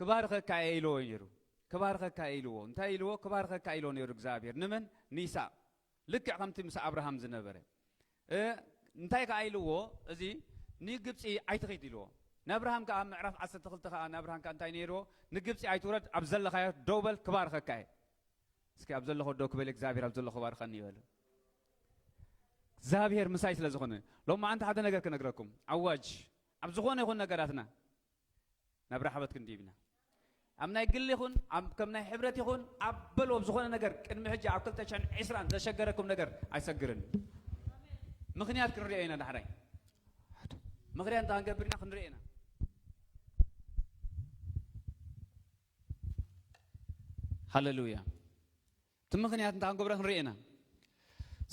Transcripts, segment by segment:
ክባርኸካ እየ ኢልዎ ነይሩ። ክባርኸካ እየ ኢልዎ። እንታይ ኢልዎ? ክባርኸካ ኢልዎ ነይሩ እግዚኣብሔር። ንመን? ንይስሐቅ። ልክዕ ከምቲ ምስ ኣብርሃም ዝነበረ። እ፣ እንታይ ከኣ ኢልዎ? እዚ ንግብጺ ኣይትኺድ ኢልዎ። ንኣብርሃም ከኣ ምዕራፍ ዓሰርተ ክልተ ከኣ ንኣብርሃም ከኣ እንታይ ነይርዎ? ንግብጺ ኣይትውረድ፣ ኣብ ዘለኻዮ ደው በል፣ ክባርኸካ እየ። እስኪ ኣብ ዘለኹ ደው ክበል፣ እግዚኣብሔር ኣብ ዘለኹ ባርኸኒ ይበል። እግዚኣብሔር ምሳይ ስለ ዝኾነ። ሎማዓንቲ ሓደ ነገር ክነግረኩም። ኣዋጅ። ኣብ ዝኾነ ይኹን ነገራትና ናብ ራሕበት ክንድይብ ኢና። ኣብ ናይ ግሊ ይኹን፣ ኣብ ከም ናይ ሕብረት ይኹን፣ ኣብ በሎ ኣብ ዝኾነ ነገር ቅድሚ ሕጂ ኣብ ክልተ ሽሕን ዕስራን ዘሸገረኩም ነገር ኣይሰግርን። ምኽንያት ክንሪኦ ኢና ዳሕራይ። ምኽንያት እንታይ ክንገብር ኢና ክንርኢ ኢና። ሃሌሉያ። እቲ ምኽንያት እንታይ ክንገብረ ክንርኢ ኢና።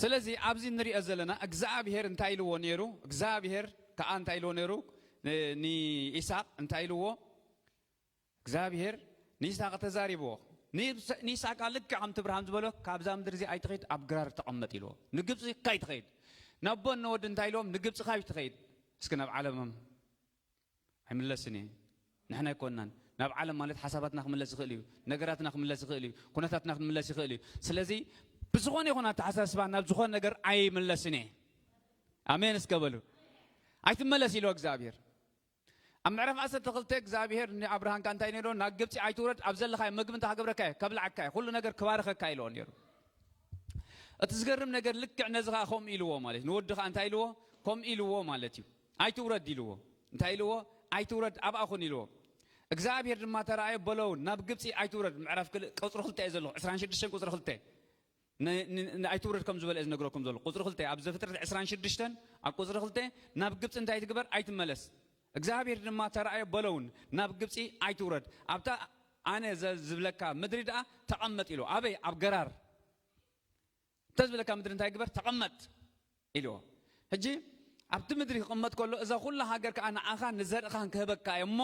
ስለዚ ኣብዚ እንሪኦ ዘለና እግዚኣብሔር እንታይ ኢልዎ ነይሩ? እግዚኣብሔር ከኣ እንታይ ኢልዎ ነይሩ? ን-፣ ንይስሐቅ እንታይ ኢልዎ? እግዚኣብሔር ንይስሐቅ ተዛሪብዎ። ንይስ-፣ ንይስሐቅ ከኣ ልክዕ ከምቲ እብርሃም ዝበሎ፣ "ካብዛ ምድሪ እዚ ኣይትኸይድ፣ ኣብ ግራር ተቐመጥ" ኢልዎ። ንግብጺ ካይትኸይድ። ነቦን ነወዲ እንታይ ኢልዎም? "ንግብጺ ካይትኸይድ፣ እስኪ ናብ ዓለምም ኣይምለስን እየ። ንሕና ኣይኮንናን። ናብ ዓለም ማለት ሓሳባትና ክምለስ ይኽእል እዩ። ነገራትና ክምለስ ይኽእል እዩ። ኩነታትና ክምለስ ይኽእል እዩ። ስለዚ ብዝኾነ ይኹን ኣተሓሳስባ ናብ ዝኾነ ነገር ኣይምለስን እየ። ኣሜን እስከ በሉ። ኣይትመለስ ኢልዎ እግዚኣብሔር። ኣብ ምዕራፍ ዓሰርተ ክልተ እግዚኣብሔር ንኣብርሃም ከኣ እንታይ ነይሩ? "ናብ ግብጺ ኣይትውረድ፣ ኣብ ዘለኻዮ ምግቢ እንታይ ክገብረካ እየ? ከብልዓካ እየ። ኩሉ ነገር ክባርኸካ" ኢልዎ ነይሩ። እቲ ዝገርም ነገር ልክዕ ነዚ ከኣ ከምኡ ኢልዎ ማለት እዩ። ንወዲ ከኣ እንታይ ኢልዎ? ከምኡ ኢልዎ ማለት እዩ። "ኣይትውረድ" ኢልዎ። እንታይ ኢልዎ? "ኣይትውረድ፣ ኣብኣ ኩን" ኢልዎ። እግዚኣብሔር ድማ ተራእዮ በሎ እውን፣ "ናብ ግብጺ ኣይትውረድ።" ምዕራፍ ክል-፣ ቁጽሪ ክልተ እየ ዘለኹ፣ ዕስራን ሽዱሽተን ቁጽሪ ክልተ። ን-፣ ን-፣ ን-፣ ኣይትውረድ ከም ዝበለ እየ ዝነግረኩም ዘለኹ። ቁጽሪ ክልተ፣ ኣብ ዘፍጥረት ዕስራን ሽዱሽተን፣ ኣብ ቁጽሪ ክልተ፣ "ናብ ግብጺ እንታይ ትግበር? ኣይትመለስ። እግዚኣብሔር ድማ ተራእዮ በሎ እውን፣ ናብ ግብጺ ኣይትውረድ። ኣብታ ኣነ ዘ-፣ ዝብለካ ምድሪ ደኣ ተቐመጥ" ኢልዎ። ኣበይ? ኣብ ገራር። እንተ ዝብለካ ምድሪ እንታይ ግበር? ተቐመጥ ኢልዎ። ሕጂ ኣብቲ ምድሪ ክቕመጥ ከሎ፣ እዛ ኩላ ሃገር ከኣ ንዓኻ ንዘርእኻን ክህበካ እየ እሞ፣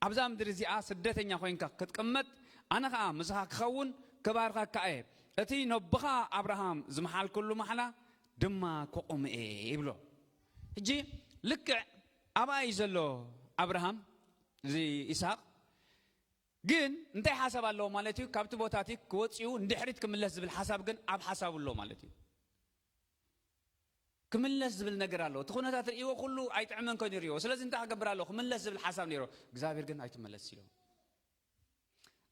ኣብዛ ምድሪ እዚኣ ስደተኛ ኮይንካ ክትቅመጥ፣ ኣነ ኸኣ ምሳኻ ክኸውን ክባርኸካ እየ። እቲ ነቦኻ ኣብርሃም ዝመሓልኩሉ ማሕላ ድማ ክቑም እየ ይብሎ። ሕጂ ልክዕ ኣብኣ እዩ ዘሎ ኣብርሃም፣ እዚ ይስሐቅ። ግን እንታይ ሓሳብ ኣለዎ ማለት እዩ? ካብቲ ቦታ እቲ ክወጽኡ ንድሕሪት ክምለስ ዝብል ሓሳብ ግን ኣብ ሓሳቡ ኣሎ ማለት እዩ። ክምለስ ዝብል ነገር ኣለዎ። እቲ ኩነታት ርእይዎ ኩሉ ኣይጥዕመን ኮይኑ ይርእይዎ። ስለዚ እንታይ ክገብር ኣለዎ? ክምለስ ዝብል ሓሳብ ነይሮ። እግዚኣብሔር ግን ኣይትመለስ ኢሎ።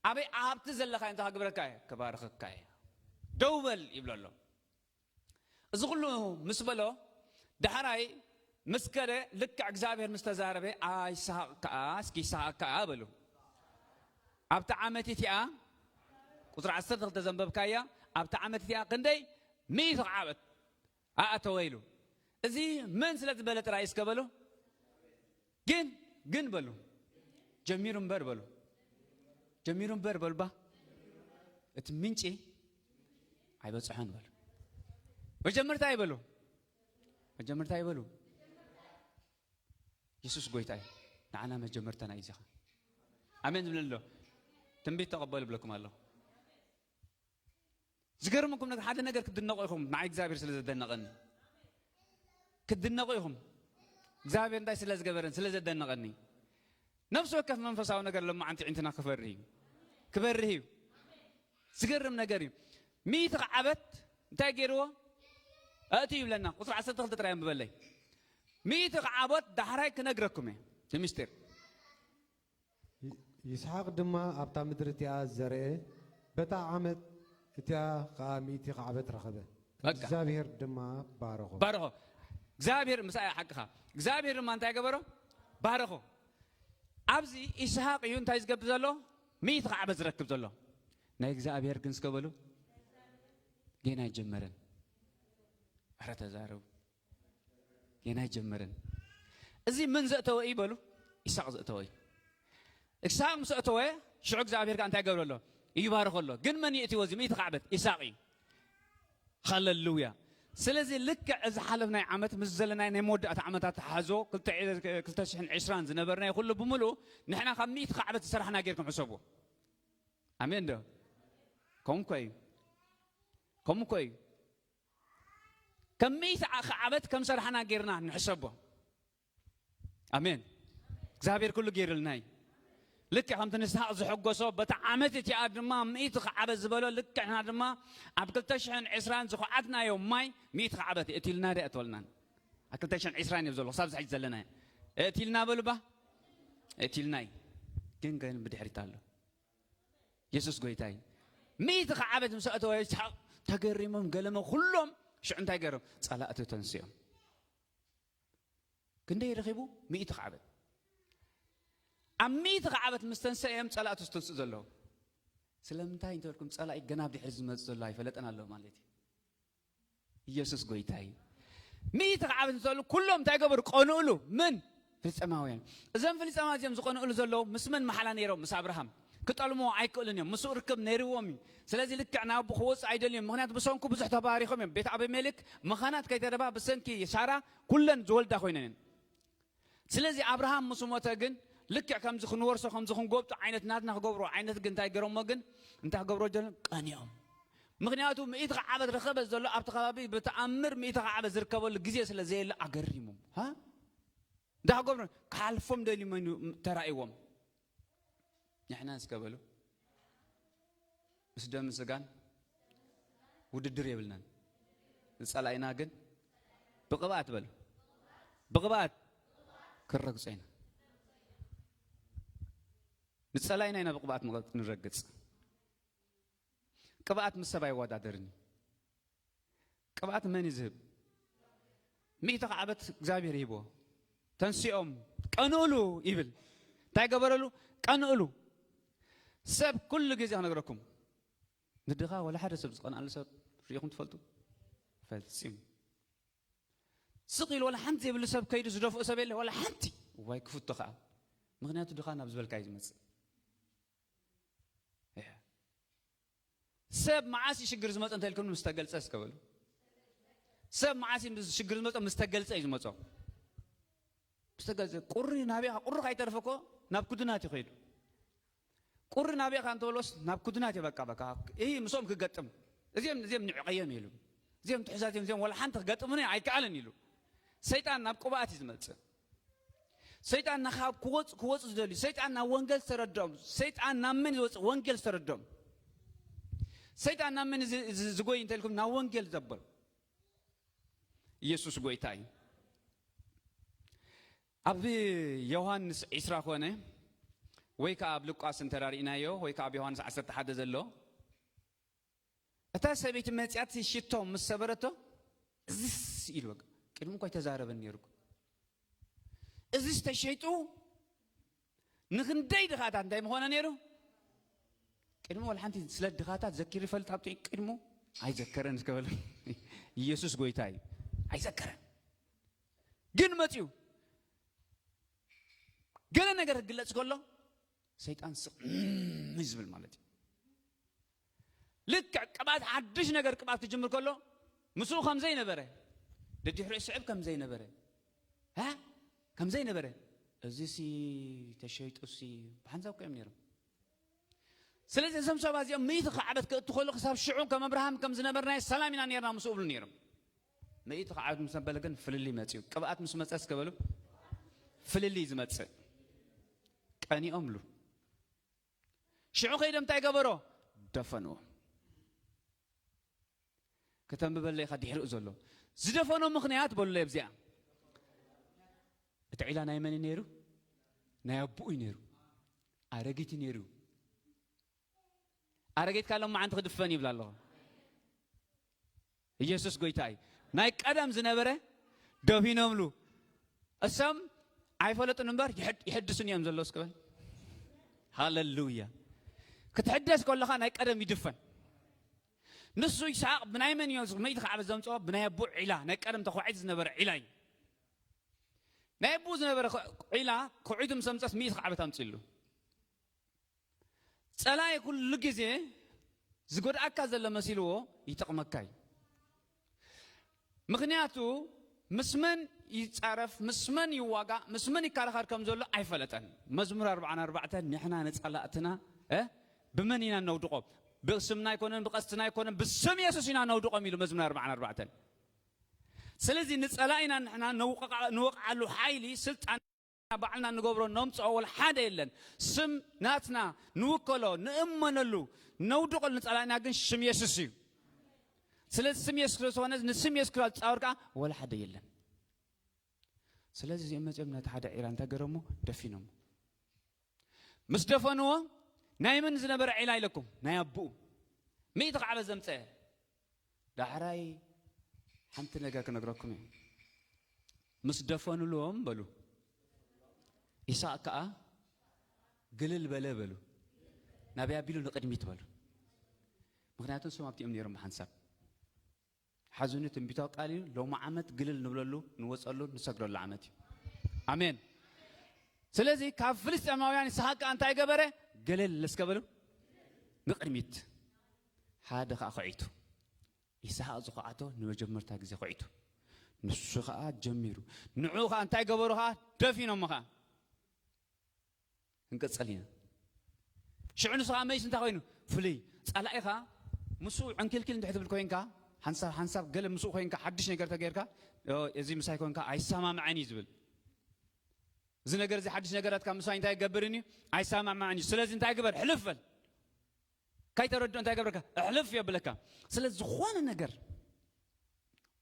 ኣበይ ኣብቲ ዘለኻ እንታይ ክገብረካ እየ? ክባርኸካ እየ። ደው በል ይብሎ ኣሎ። እዚ ኩሉ ምስ በሎ ዳሕራይ ምስ ከደ ልክዕ እግዚኣብሔር ምስ ተዛረበ፣ "ኣይስሐቅ ከኣ፣ እስኪ ይስሐቅ ከኣ" በሉ። ኣብቲ ዓመት እቲኣ፣ ቁጽሪ ዓሰርተ ክልተ ዘንበብካያ፣ ኣብቲ ዓመት እቲኣ ክንደይ? ሚእቲ ዓመት ኣእተወ ኢሉ። እዚ መን ስለ ዝበለ ጥራይ እስከ በሉ። ግን፣ ግን በሉ። ጀሚሩ እምበር በሉ። ጀሚሩ እምበር በሉባ። እቲ ምንጪ ኣይበጽሖን በሉ። መጀመርታ ይበሉ። መጀመርታ ይበሉ። የሱስ ጎይታ እዩ። ንዓና መጀመርታና እዩ። እዚኻ ኣሜን ዝብል ኣሎ። ትንቢት ተቐበሉ ብለኩም ኣለኹ። ዝገርመኩም ነገር፣ ሓደ ነገር ክትድነቑ ኢኹም። ንዓይ እግዚኣብሔር ስለ ዘደነቐኒ ክትድነቑ ኢኹም። እግዚኣብሔር እንታይ ስለ ዝገበረን ስለ ዘደነቐኒ። ነፍሲ ወከፍ መንፈሳዊ ነገር ለማዓንቲ ዒንትና ክፈርህ እዩ። ክበርህ እዩ። ዝገርም ነገር እዩ። ሚእቲ ክዓበት እንታይ ገይርዎ? ኣእትዩ ይብለና። ቁጽሪ ዓሰርተ ክልተ ጥራይ ኣንብበለይ። ሚእቲ ክዓበት ዳሕራይ ክነግረኩም እየ። እቲ ምስጢር። ይ-፣ ይስሓቅ ድማ ኣብታ ምድሪ እቲኣ ዘርአ፣ በታ ዓመት እቲኣ ኸኣ ሚእቲ ክዓበት ረኸበ። በቃ። እግዚኣብሔር ድማ ባረኾ። ባረኾ። እግዚኣብሔር ምሳይ ሓቅኻ። እግዚኣብሔር ድማ እንታይ ገበሮ? ባረኾ። ኣብዚ ይስሓቅ እዩ እንታይ ዝገብር ዘሎ? ሚእቲ ክዓበት ዝረክብ ዘሎ። ናይ እግዚኣብሔር ግን እስከ በሉ፣ ጌና ኣይጀመረን። ኣረ ተዛረቡ። ጌና ኣይጀመረን። እዚ መን ዘእተወ እዩ በሉ? ይስሓቅ ዘእተወ እዩ። ይስሓቅ ምስ ኣእተወ፣ ሽዑ እግዚኣብሔር ከኣ እንታይ ይገብር ኣሎ? ይባርኾ ኣሎ። ግን መን የእትዎ እዚ ሚእቲ ክዓበት? ይስሓቅ እዩ። ሃሌሉያ። ስለዚ ልክዕ እዚ ሓለፍናይ ዓመት ምስ ዘለናይ ናይ መወዳእታ ዓመታት ተሓዞ፣ ክልተ፣ ክልተ ሽሕን ዕስራን ዝነበርናዮ ኩሉ ብምሉኡ ንሕና ካብ ሚእቲ ክዓበት ዝሰራሕና ጌርኩም ሕሰብዎ። ኣሜን ዶ? ከምኡ እኮ እዩ። ከምኡ እኮ እዩ። ከም ሚእቲ ዓ-፣ ክዓበት ከም ሰራሕና ጌርና ንሕሰቦ። ኣሜን። እግዚኣብሔር ኩሉ ጌርልና እዩ። ልክዕ ከምቲ ንስሓቕ ዝሕጎሶ፣ በቲ ዓመት እቲኣ ድማ ምእቲ ክዓበት ዝበሎ፣ ልክዕ ንሕና ድማ ኣብ ክልተ ሽሕን ዕስራን ዝኹዓትናዮ ማይ ምእቲ ክዓበት እትልና ዶ ኣይትበልናን? ኣብ ክልተ ሽሕን ዕስራን እዮም ዘሎ፣ ክሳብ ዝሕጂ ዘለናዮ። እትልና በሉባ፣ እትልና እዩ። ግን ግን ብድሕሪት ኣሎ። የሱስ ጎይታ እዩ። ምእቲ ክዓበት ምስ ኣተወ፣ ይስሓቕ ተገሪሞም፣ ገለመ ኩሎም ሽዑ እንታይ ገይሮም? ጸላእቲ ተንስኦም። ክንደይ ረኺቡ? ምእቲ ክዓበት። ኣብ ምእቲ ክዓበት ምስ ተንስአ እዮም ጸላእቱ ዝተንስኡ ዘለዉ። ስለምንታይ እንተበልኩም፣ ጸላኢ ገና ኣብ ድሕሪት ዝመጽእ ዘሎ ኣይፈለጠን ኣሎ ማለት እዩ። ኢየሱስ ጎይታ እዩ። ምእቲ ክዓበት እንተሉ ኩሎም እንታይ ገበሩ? ቀንኡሉ። ምን? ፍልስጤማውያን። እዞም ፍልስጤማውያን እዚኦም ዝቐንኡሉ ዘለዉ ምስ መን መሓላ ነይሮም? ምስ ኣብርሃም። ክጠልምዎ ኣይክእሉን እዮም። ምስኡ ርክብ ነይርዎም እዩ። ስለዚ ልክዕ ናብኡ ክወፁ ኣይደልዮም። ምኽንያቱ ብሰንኩ ብዙሕ ተባሪኾም እዮም። ቤት ኣቤሜሌክ መኻናት ከይተረፋ ብሰንኪ ሳራ ኩለን ዝወልዳ ኮይነን እየን። ስለዚ ኣብርሃም ምስ ሞተ ግን ልክዕ ከምዚ ክንወርሶ ከምዚ ክንጎብጦ ዓይነት ናትና ክገብሮ ዓይነት ግን እንታይ ገይሮሞ ግን እንታይ ክገብሮ ጀመሩ? ቀኒኦም። ምኽንያቱ ምእቲ ክዓበት ረኸበ ዘሎ ኣብቲ ከባቢ ብተኣምር ምእቲ ክዓበት ዝርከበሉ ግዜ ስለ ዘየለ ኣገሪሞም። ሃ? እንታይ ክገብሩ? ክሓልፎም ደልዩ መይኑ ተራእይዎም። ንሕና እስከ በሉ። ምስ ደም ስጋን ውድድር የብልናን። ንጸላኢና ግን ብቕብኣት በሉ። ብቕብኣት ክረግጾ ኢና። ንጸላኢና ኢና ብቕብኣት ንቐ-፣ ንረግጽ። ቅብኣት ምስ ሰብ ኣይወዳደርን እዩ። ቅብኣት መን እዩ ዝህብ? ሚእቲ ክዓበት እግዚኣብሔር ይህብዎ። ተንሲኦም ቀንኡሉ ይብል። እንታይ ገበረሉ? ቀንኡሉ። ሰብ ኩሉ ግዜ ክነግረኩም፣ ንድኻ ወላ ሓደ ሰብ ዝቐንኣሉ ሰብ ርኢኹም ትፈልጡ? ፈጺሙ። ስቕ ኢሉ ወላ ሓንቲ ዘይብሉ ሰብ ከይዱ ዝደፍኦ ሰብ የለ፣ ወላ ሓንቲ። ዋይ ክፍቶ ኸዓ። ምኽንያቱ ድኻ ናብ ዝበልካ እዩ ዝመጽእ። እያ። ሰብ መዓስ እዩ ሽግር ዝመጾ እንተ ኢልኩም ምስ ተገልጸ እስከ በሉ። ሰብ መዓስ እዩ ሽግር ዝመጾ? ምስ ተገልጸ እዩ ዝመጾ። ምስ ተገልጸ። ቁሪ ናበይ ኢኻ? ቁሪ ከይተርፈ እኮ ናብ ኩድናት እዩ ከይዱ። ቁሪ ናበይ ኢኻ እንተበሎስ ናብ ኩድናት እዩ በቃ፣ በቃ። እይ ምስኦም ክገጥም። እዚኦም፣ እዚኦም ንዕቀዮም ኢሉ። እዚኦም ትሕዛት እዮም፣ እዚኦም ወላ ሓንቲ ክገጥሙኒ ኣይከኣልን ኢሉ። ሰይጣን ናብ ቅብኣት እዩ ዝመጽእ። ሰይጣን ንኻብ ክወጽ-፣ ክወጹ ዝደልዩ፣ ሰይጣን ናብ ወንጌል ዝተረድኦም፣ ሰይጣን ናብ መን ዝወጽእ? ወንጌል ዝተረድኦም። ሰይጣን ናብ መን ዝ-፣ ዝ-፣ ዝጎይ እንተ ኢልኩም ናብ ወንጌል ዘበሉ። ኢየሱስ ጎይታ እዩ። ኣብ ዮሃንስ ዒስራ ኮነ ወይ ከኣ ኣብ ሉቃስ እንተራሪእናዮ ወይ ከኣ ኣብ ዮሃንስ ዓሰርተ ሓደ ዘሎ እታ ሰበይቲ መጺኣት ሽቶ ምስ ሰበረቶ፣ እዝስ ኢሉ በቃ። ቅድሚ እኮ ኣይተዛረበን ነይሩ እኮ። እዝስ ተሸይጡ ንኽንደይ ድኻታት እንታይ ምኾነ ነይሩ? ቅድሚ ወላ ሓንቲ ስለ ድኻታት ዘኪሩ ይፈልጥ? ኣብቲ ቅድሙ ኣይዘከረን እስከ በሉ። ኢየሱስ ጎይታ እዩ። ኣይዘከረን። ግን መጺኡ ገለ ነገር ክግለጽ ከሎ ሰይጣን ስቕ ዝብል ማለት እዩ። ልክዕ ቅብኣት፣ ሓድሽ ነገር ቅብኣት ክጅምር ከሎ ምስኡ ከም ዘይነበረ፣ ደድሕሪኡ ስዕብ ከም ዘይነበረ፣ እ? ከም ዘይነበረ፣ እዚ ሲ ተሸይጡ ሲ ብሓንሳብ እኮ እዮም ነይሮም። ስለዚ እዞም ሰባት እዚኦም ምእቲ ክዓበት ክእቱ ከሎ ክሳብ ሽዑ ከም ኣብርሃም ከም ዝነበርናዮ ሰላም ኢና ነይርና ምስኡ እብሉ ነይሮም። ምእቲ ክዓበት ምስ ኣበለ ግን ፍልልይ መጽኡ። ቅብኣት ምስ መጸ እስከ በሉ፣ ፍልልይ ዝመጽእ። ቀኒኦምሉ። ሽዑ ከይዶም እንታይ ገበሮ? ደፈንዎ። ከተንብበለይ ኢኻ ድሕሪኡ ዘሎ። ዝደፈኖ ምኽንያት በሉለይ ኣብዚኣ። እቲ ዒላ ናይ መን እዩ ነይሩ? ናይ ኣቦኡ እዩ ነይሩ። ኣረጊት እዩ ነይሩ። ኣረጊት ካሎም መዓንቲ ክድፈን ይብል ኣለኹ። ኢየሱስ ጎይታ እዩ። ናይ ቀደም ዝነበረ ደፊኖምሉ። እሶም ኣይፈለጡን እምበር ይሕድ-፣ ይሕድሱን እዮም ዘለዉ እስከ በል። ሃሌሉያ። ክትሕደስ ከለኻ ናይ ቀደም ይድፈን። ንሱ ይስሓቕ ብናይ መን እዩ ምእቲ ክዓበት ዘምጽኦ? ብናይ ኣቦኡ ዒላ፣ ናይ ቀደም ተኳዒት ዝነበረ ዒላ እዩ። ናይ ኣቦኡ ዝነበረ ዒላ ኩዒቱ ምስ ኣምጸስ ምእቲ ክዓበት ኣምጺሉ። ጸላኢ ኩሉ ግዜ ዝጎድኣካ ዘሎ መሲልዎ ይጠቕመካ እዩ። ምኽንያቱ ምስ መን ይጻረፍ፣ ምስ መን ይዋጋእ፣ ምስ መን ይከራኸር ከም ዘሎ ኣይፈለጠን። መዝሙር ኣርብዓን ኣርባዕተን ንሕና ንጸላእትና፣ እ፣ ብመን ኢና ነውድቖም? ብስምና ኣይኮነን፣ ብቐስትና ኣይኮነን፣ ብስም የሱስ ኢና ነውድቖም ኢሉ መዝሙር ኣርብዓን ኣርባዕተን። ስለዚ ንጸላኢና ንሕና ነውቕዓ-፣ ንወቕዓሉ ሓይሊ ስልጣን ባዕልና ንገብሮ ነምፅኦ ወላ ሓደ የለን። ስም ናትና ንውከሎ፣ ንእመነሉ፣ ነውድቐሉ ንፀላእና ግን ሽም የሱስ እዩ። ስለዚ ስም የሱስ ስለዝኾነ ንስም የሱስ ክርስቶስ ዝፃወር ከዓ ወላ ሓደ የለን። ስለዚ እዚኦም መፂኦም ነቲ ሓደ ዒላ እንታይ ገረሞ? ደፊኖሞ። ምስ ደፈንዎ ናይ መን ዝነበረ ዒላ ኢለኩም? ናይ ኣቦኡ። ሚእቲ ከዓበ ዘምፀአ። ዳሕራይ ሓንቲ ነገር ክነግረኩም እዩ። ምስ ደፈኑሎም በሉ፣ ይስሐቅ ከኣ ግልል በለ በሉ፣ ናበይ ኣቢሉ? ንቕድሚት በሉ። ምኽንያቱ ንሶም ኣብቲኦም ነይሮም ብሓንሳብ። ሓዙኒ ትንቢታዊ ቃል እዩ። ሎሚ ዓመት ግልል ንብለሉ፣ ንወፀሉ፣ ንሰግደሉ ዓመት እዩ። ኣሜን። ስለዚ ካብ ፍልስጤማውያን ይስሐቅ ከኣ እንታይ ገበረ? ግልል እስከ በሉ፣ ንቕድሚት። ሓደ ከኣ ኹዒቱ። ይስሐቅ ዝኹዓቶ ንመጀመርታ ግዜ ኹዒቱ። ንሱ ከኣ ጀሚሩ። ንዑ ከኣ እንታይ ገበሩ ከኣ? ደፊኖሞ ከኣ። ክንቅጽል ኢና። ሽዑ ንሱ ከኣ መይስ እንታይ ኮይኑ? ፍሉይ። ጸላኢ ከኣ ምስኡ ዕንኪልኪል እንድሕር ትብል ኮይንካ፣ ሓንሳብ ሓንሳብ ገለ ምስኡ ኮይንካ፣ ሓድሽ ነገር ተገይርካ፣ "ኦ፣ እዚ ምሳይ ኮይንካ ኣይሰማምዐን እዩ" ዝብል። እዚ ነገር እዚ ሓድሽ ነገራት ካብ ምሳይ እንታይ ይገብርን እዩ? ኣይሰማምዐን እዩ። ስለዚ እንታይ ግበር? ሕልፍ በል። ከይተረድኦ እንታይ ገብረካ? እሕልፍ የብለካ። ስለ ዝኾነ ነገር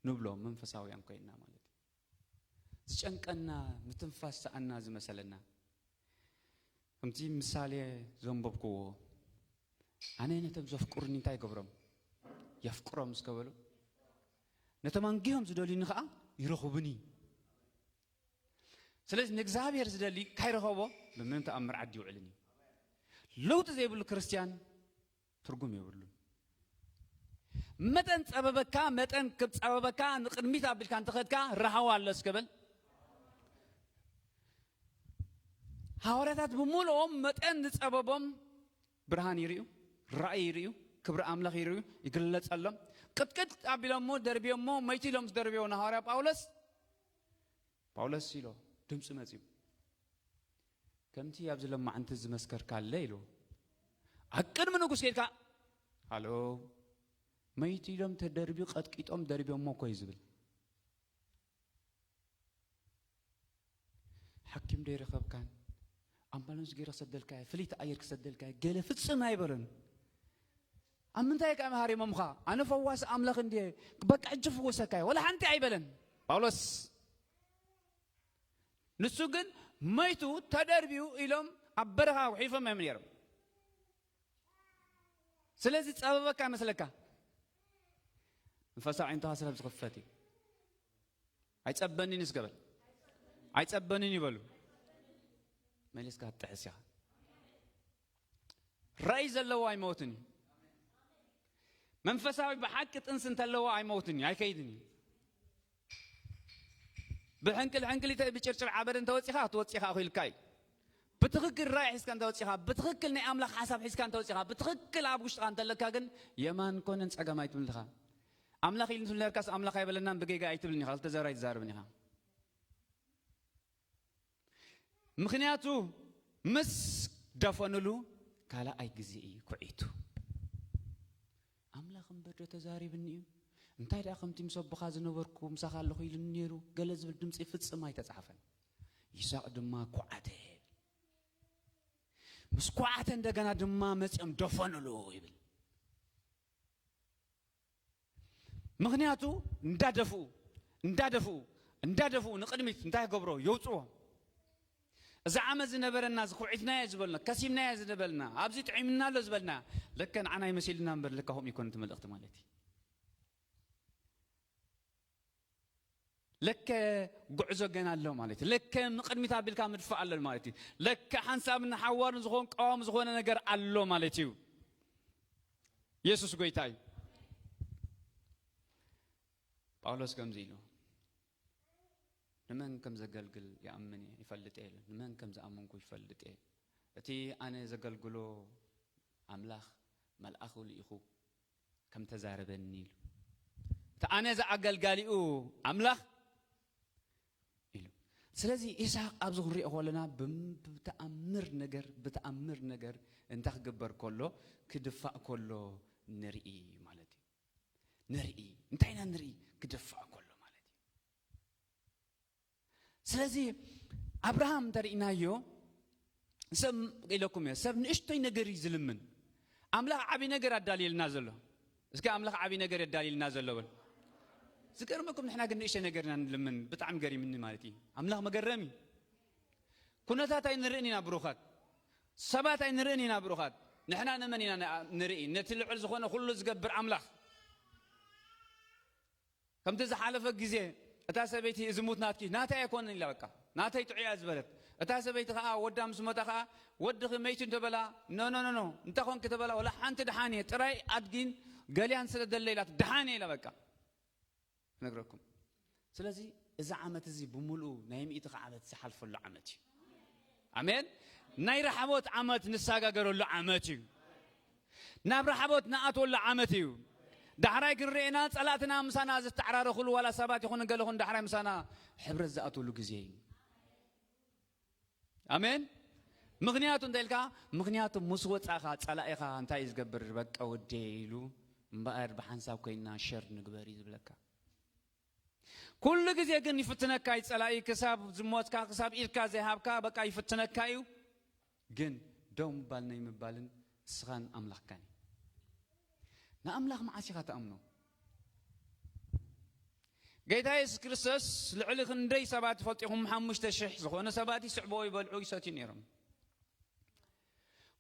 ንብሎ መንፈሳውያን ኮይንና ማለት እዩ። ዝጨንቀና፣ ምትንፋስ ሰኣና ዝመሰለና። ከምቲ ምሳሌ ዘንበብክዎ፣ ኣነ ነቶም ዘፍቅሩኒ እንታይ ገብሮም? የፍቅሮም እስከ በሉ። ነቶም ኣንጊሆም ዝደልዩኒ ኸዓ ይረኽቡኒ። ስለዚ ንእግዚኣብሔር ዝደሊ ካይረኸቦ ብምንም ተኣምር ዓዲ ይውዕልን እዩ። ለውጢ ዘይብሉ ክርስትያን ትርጉም የብሉን። መጠን ጸበበካ፣ መጠን ክብ ጸበበካ፣ ንቕድሚት ኣቢልካ እንተኸድካ ረሃዋ ኣሎ እስከ በል። ሃዋርያታት ብምልኦም መጠን ዝጸበቦም ብርሃን ይርእዩ፣ ራእይ ይርእዩ፣ ክብሪ ኣምላኽ ይርእዩ፣ ይግለጸሎም። ቅጥቅጥ ኣቢሎሞ፣ ደርብዮሞ፣ መይቱ ኢሎም ዝደርብዮ ንሃዋርያ ጳውሎስ፣ ጳውሎስ ኢሎ ድምፂ መፅዩ። ከምቲ ኣብዚ ለማዕንቲ ዝመስከርካ ኣለ ኢሉ። ኣብ ቅድሚ ንጉስ ከድካ፣ ሃሎ፣ መይቱ ኢሎም ተደርብዩ፣ ቀጥቂጦም ደርብዮሞ እኮ እዩ ዝብል። ሓኪም ዶ ይረኸብካን? ኣምቡላንስ ገይረ ክሰደልካ እየ፣ ፍልይቲ ኣየር ክሰደልካ እየ፣ ገለ ፍጽም ኣይበለን። ኣብ ምንታይ ከ መሃሪሞምኻ? ኣነ ፈዋሲ ኣምላኽ እንድየ፣ በቃ ሕጂ ፍወሰካ እየ፣ ወላ ሓንቲ ኣይበለን ጳውሎስ። ንሱ ግን መይቱ ተደርብዩ ኢሎም ኣብ በረኻ ኣጉሒፎም እዮም ነይሮም። ስለዚ ጸበበካ ይመስለካ? መንፈሳዊ ዓይንትኻ ስለ ዝኽፈት እዩ። ኣይጸበንን እስከ በል። ኣይጸበንን ይበሉ። መሊስካ ትጥሕስ ኢኻ። ራእይ ዘለዎ ኣይመውትን እዩ። መንፈሳዊ ብሓቂ ጥንሲ እንተለዎ ኣይመውትን እዩ፣ ኣይከይድን እዩ። ብሕንቅል ሕንቅሊተ ብጭርጭር ዓበደ እንተወፂኻ ክትወፂኻ ኢኻ ኢልካ እዩ። ብትኽክል ራእይ ሒዝካ እንተወፂኻ፣ ብትኽክል ናይ ኣምላኽ ሓሳብ ሒዝካ እንተወፂኻ፣ ብትኽክል ኣብ ውሽጥኻ እንተለካ ግን የማን ኮነን ጸጋም ኣይትብልን ኢኻ። ኣምላኽ ኢሉ ትብል ነርካስ ኣምላኽ ኣይበለናን ብጌጋ ኣይትብልን ኢኻ፣ ክልተ ዘር ኣይትዛረብን ኢኻ። ምኽንያቱ ምስ ደፈኑሉ ካልኣይ ግዜ እዩ ኩዒቱ። ኣምላኽ እምበር ዶ ተዛሪብኒ እዩ? እንታይ ደኣ ከምቲ ምስ ኣቦኻ ዝነበርኩ ምሳኻ ኣለኹ ኢሉኒ ነይሩ? ገለ ዝብል ድምፂ ፍጽም ኣይተጻሕፈን። ይስሐቅ ድማ ኩዓተ። ምስ ኩዓተ እንደገና ድማ መጺኦም ደፈኑሉ ይብል። ምኽንያቱ እንዳደፍኡ፣ እንዳደፍኡ፣ እንዳደፍኡ ንቕድሚት እንታይ ክገብሮ? የውፅዎ። እዚ ዓመት ዝነበረና፣ እዚ ኩዒትናዮ ዝበልና፣ ከሲብናዮ ዝነበልና፣ ኣብዚ ጥዒምና ኣሎ ዝበልና፣ ለከ ንዓና ይመሲልና እምበር ለካ ከምኡ ይኮን እቲ መልእኽቲ ማለት እዩ። ለከ ጉዕዞ ገና ኣሎ ማለት እዩ። ለከ ንቕድሚት ኣቢልካ ምድፋእ ኣሎ ማለት እዩ። ለከ ሓንሳብን ሓዋርን ዝኾን ቀዋሚ ዝኾነ ነገር ኣሎ ማለት እዩ። የሱስ ጎይታ እዩ። ጳውሎስ ከምዚ ኢሉ፣ "ንመን ከም ዘገልግል ይኣምን እየ፣ ይፈልጥ እየ" ኢሉ። "ንመን ከም ዝኣመንኩ ይፈልጥ እየ። እቲ ኣነ ዘገልግሎ ኣምላኽ መልኣኹ ልኢኹ ከም ተዛረበኒ" ኢሉ። "እቲ ኣነ ዝኣገልጋሊኡ ኣምላኽ" ኢሉ። ስለዚ ይስሐቅ ኣብዚ ክንሪኦ ከለና ብም-፣ ብተኣምር ነገር፣ ብተኣምር ነገር እንታይ ክግበር ከሎ፣ ክድፋእ ከሎ ንርኢ ማለት እዩ። ንርኢ። እንታይ ኢና ንርኢ? ክድፋእ ከሎ ማለት እዩ። ስለዚ ኣብርሃም እንተርኢናዮ ሰብ ኢለኩም እየ፣ ሰብ ንእሽቶይ ነገር እዩ ዝልምን። ኣምላኽ ዓብይ ነገር ኣዳልየልና ዘሎ። እስኪ ኣምላኽ ዓብይ ነገር የዳልየልና ዘሎ በል። ዝገርመኩም ንሕና ግን ንእሽቶይ ነገር ኢና ንልምን። ብጣዕሚ ገሪምኒ ማለት እዩ። ኣምላኽ መገረሚ። ኩነታት ኣይንርእን ኢና ብሩኻት፣ ሰባት ኣይንርእን ኢና ብሩኻት። ንሕና ንመን ኢና ንርኢ? ነቲ ልዑል ዝኾነ ኩሉ ዝገብር ኣምላኽ። ከምቲ ዝሓለፈ ግዜ እታ ሰበይቲ ዝሙት ናትኪ ናተይ ኣይኮነን ኢላ በቃ ናተይ ጥዑያ ዝበለት እታ ሰበይቲ ከዓ ወዳ ምስ ሞታ ከዓ ወድኺ መይቱ እንተበላ ኖ ኖ ኖ ኖ እንተ ኮንኪ ተበላ ወላ ሓንቲ ደሓን እየ ጥራይ ኣድጊን ገሊያን ስለ ደለ ኢላት ደሓን እየ ኢላ በቃ ክነግረኩም ስለዚ እዚ ዓመት እዚ ብምሉኡ ናይ ምእቲ ዓመት ዝሓልፈሉ ዓመት እዩ ኣሜን ናይ ረሓቦት ዓመት ንሳጋገረሉ ዓመት እዩ ናብ ረሓቦት ንኣትወሉ ዓመት እዩ ዳሕራይ ክንርኤና ጸላእትና ምሳና ዝተዓራረኹሉ ዋላ ሰባት ይኹን ገለኹን ዳሕራይ ምሳና ሕብረት ዝኣትወሉ ግዜ እዩ ኣሜን ምኽንያቱ እንታይ ኢልካ ምኽንያቱ ምስ ወፃኻ ፀላኢኻ እንታይ እዩ ዝገብር በቃ ወዴ ኢሉ እምበኣር ብሓንሳብ ኮይና ሸር ንግበር እዩ ዝብለካ ኩሉ ግዜ ግን ይፍትነካ እዩ ጸላኢ ክሳብ ዝሞትካ ክሳብ ኢድካ ዘይሃብካ በቃ ይፍትነካ እዩ ግን ደው ምባል ናይ ምባልን ንስኻን ኣምላኽካን እዩ ንኣምላኽ መዓስ ኢኻ ትኣምኖ ጌታ የሱስ ክርስቶስ ልዕሊ ክንደይ ሰባት ፈልጢኹም ሓሙሽተ ሽሕ ዝኾነ ሰባት ይስዕብዎ ይበልዑ ይሰትዩ ነይሮም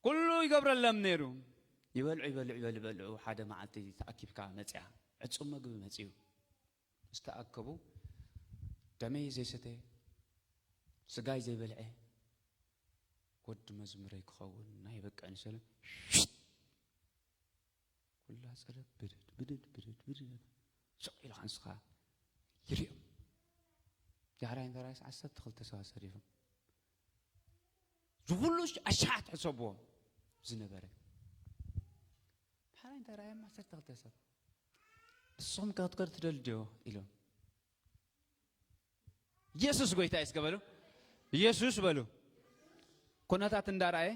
ኩሉ ይገብረሎም ነይሩ ይበልዑ ይበልዑ ይበልዑ ይበልዑ ሓደ መዓልቲ ተኣኪብካ መፅያ ዕፁም መግቢ መፅዩ ዝተኣከቡ ደመይ ዘይሰተ ስጋይ ዘይበልዐ ወዲ መዝሙረይ ክኸውን ናይ በቅዕኒ ሰለ ኩላ ጸረ ብድድ ብድድ ብድድ ብድድ ስቕ ኢልካ ንስኻ ይሪኦም ዳሕራይ እንተራይስ ዓሰርተ ክልተ ሰባት ሰሪፎም ዝኩሉ ኣሽሓት ሕሰብዎ ዝነበረ ዳሕራይ እንተራዮም ዓሰርተ ክልተ ሰብ ንስኹም ከ ክትከዱ ትደልድዮ ኢሎም ኢየሱስ ጎይታ እስከ በሉ ኢየሱስ በሉ ኩነታት እንዳረኣየ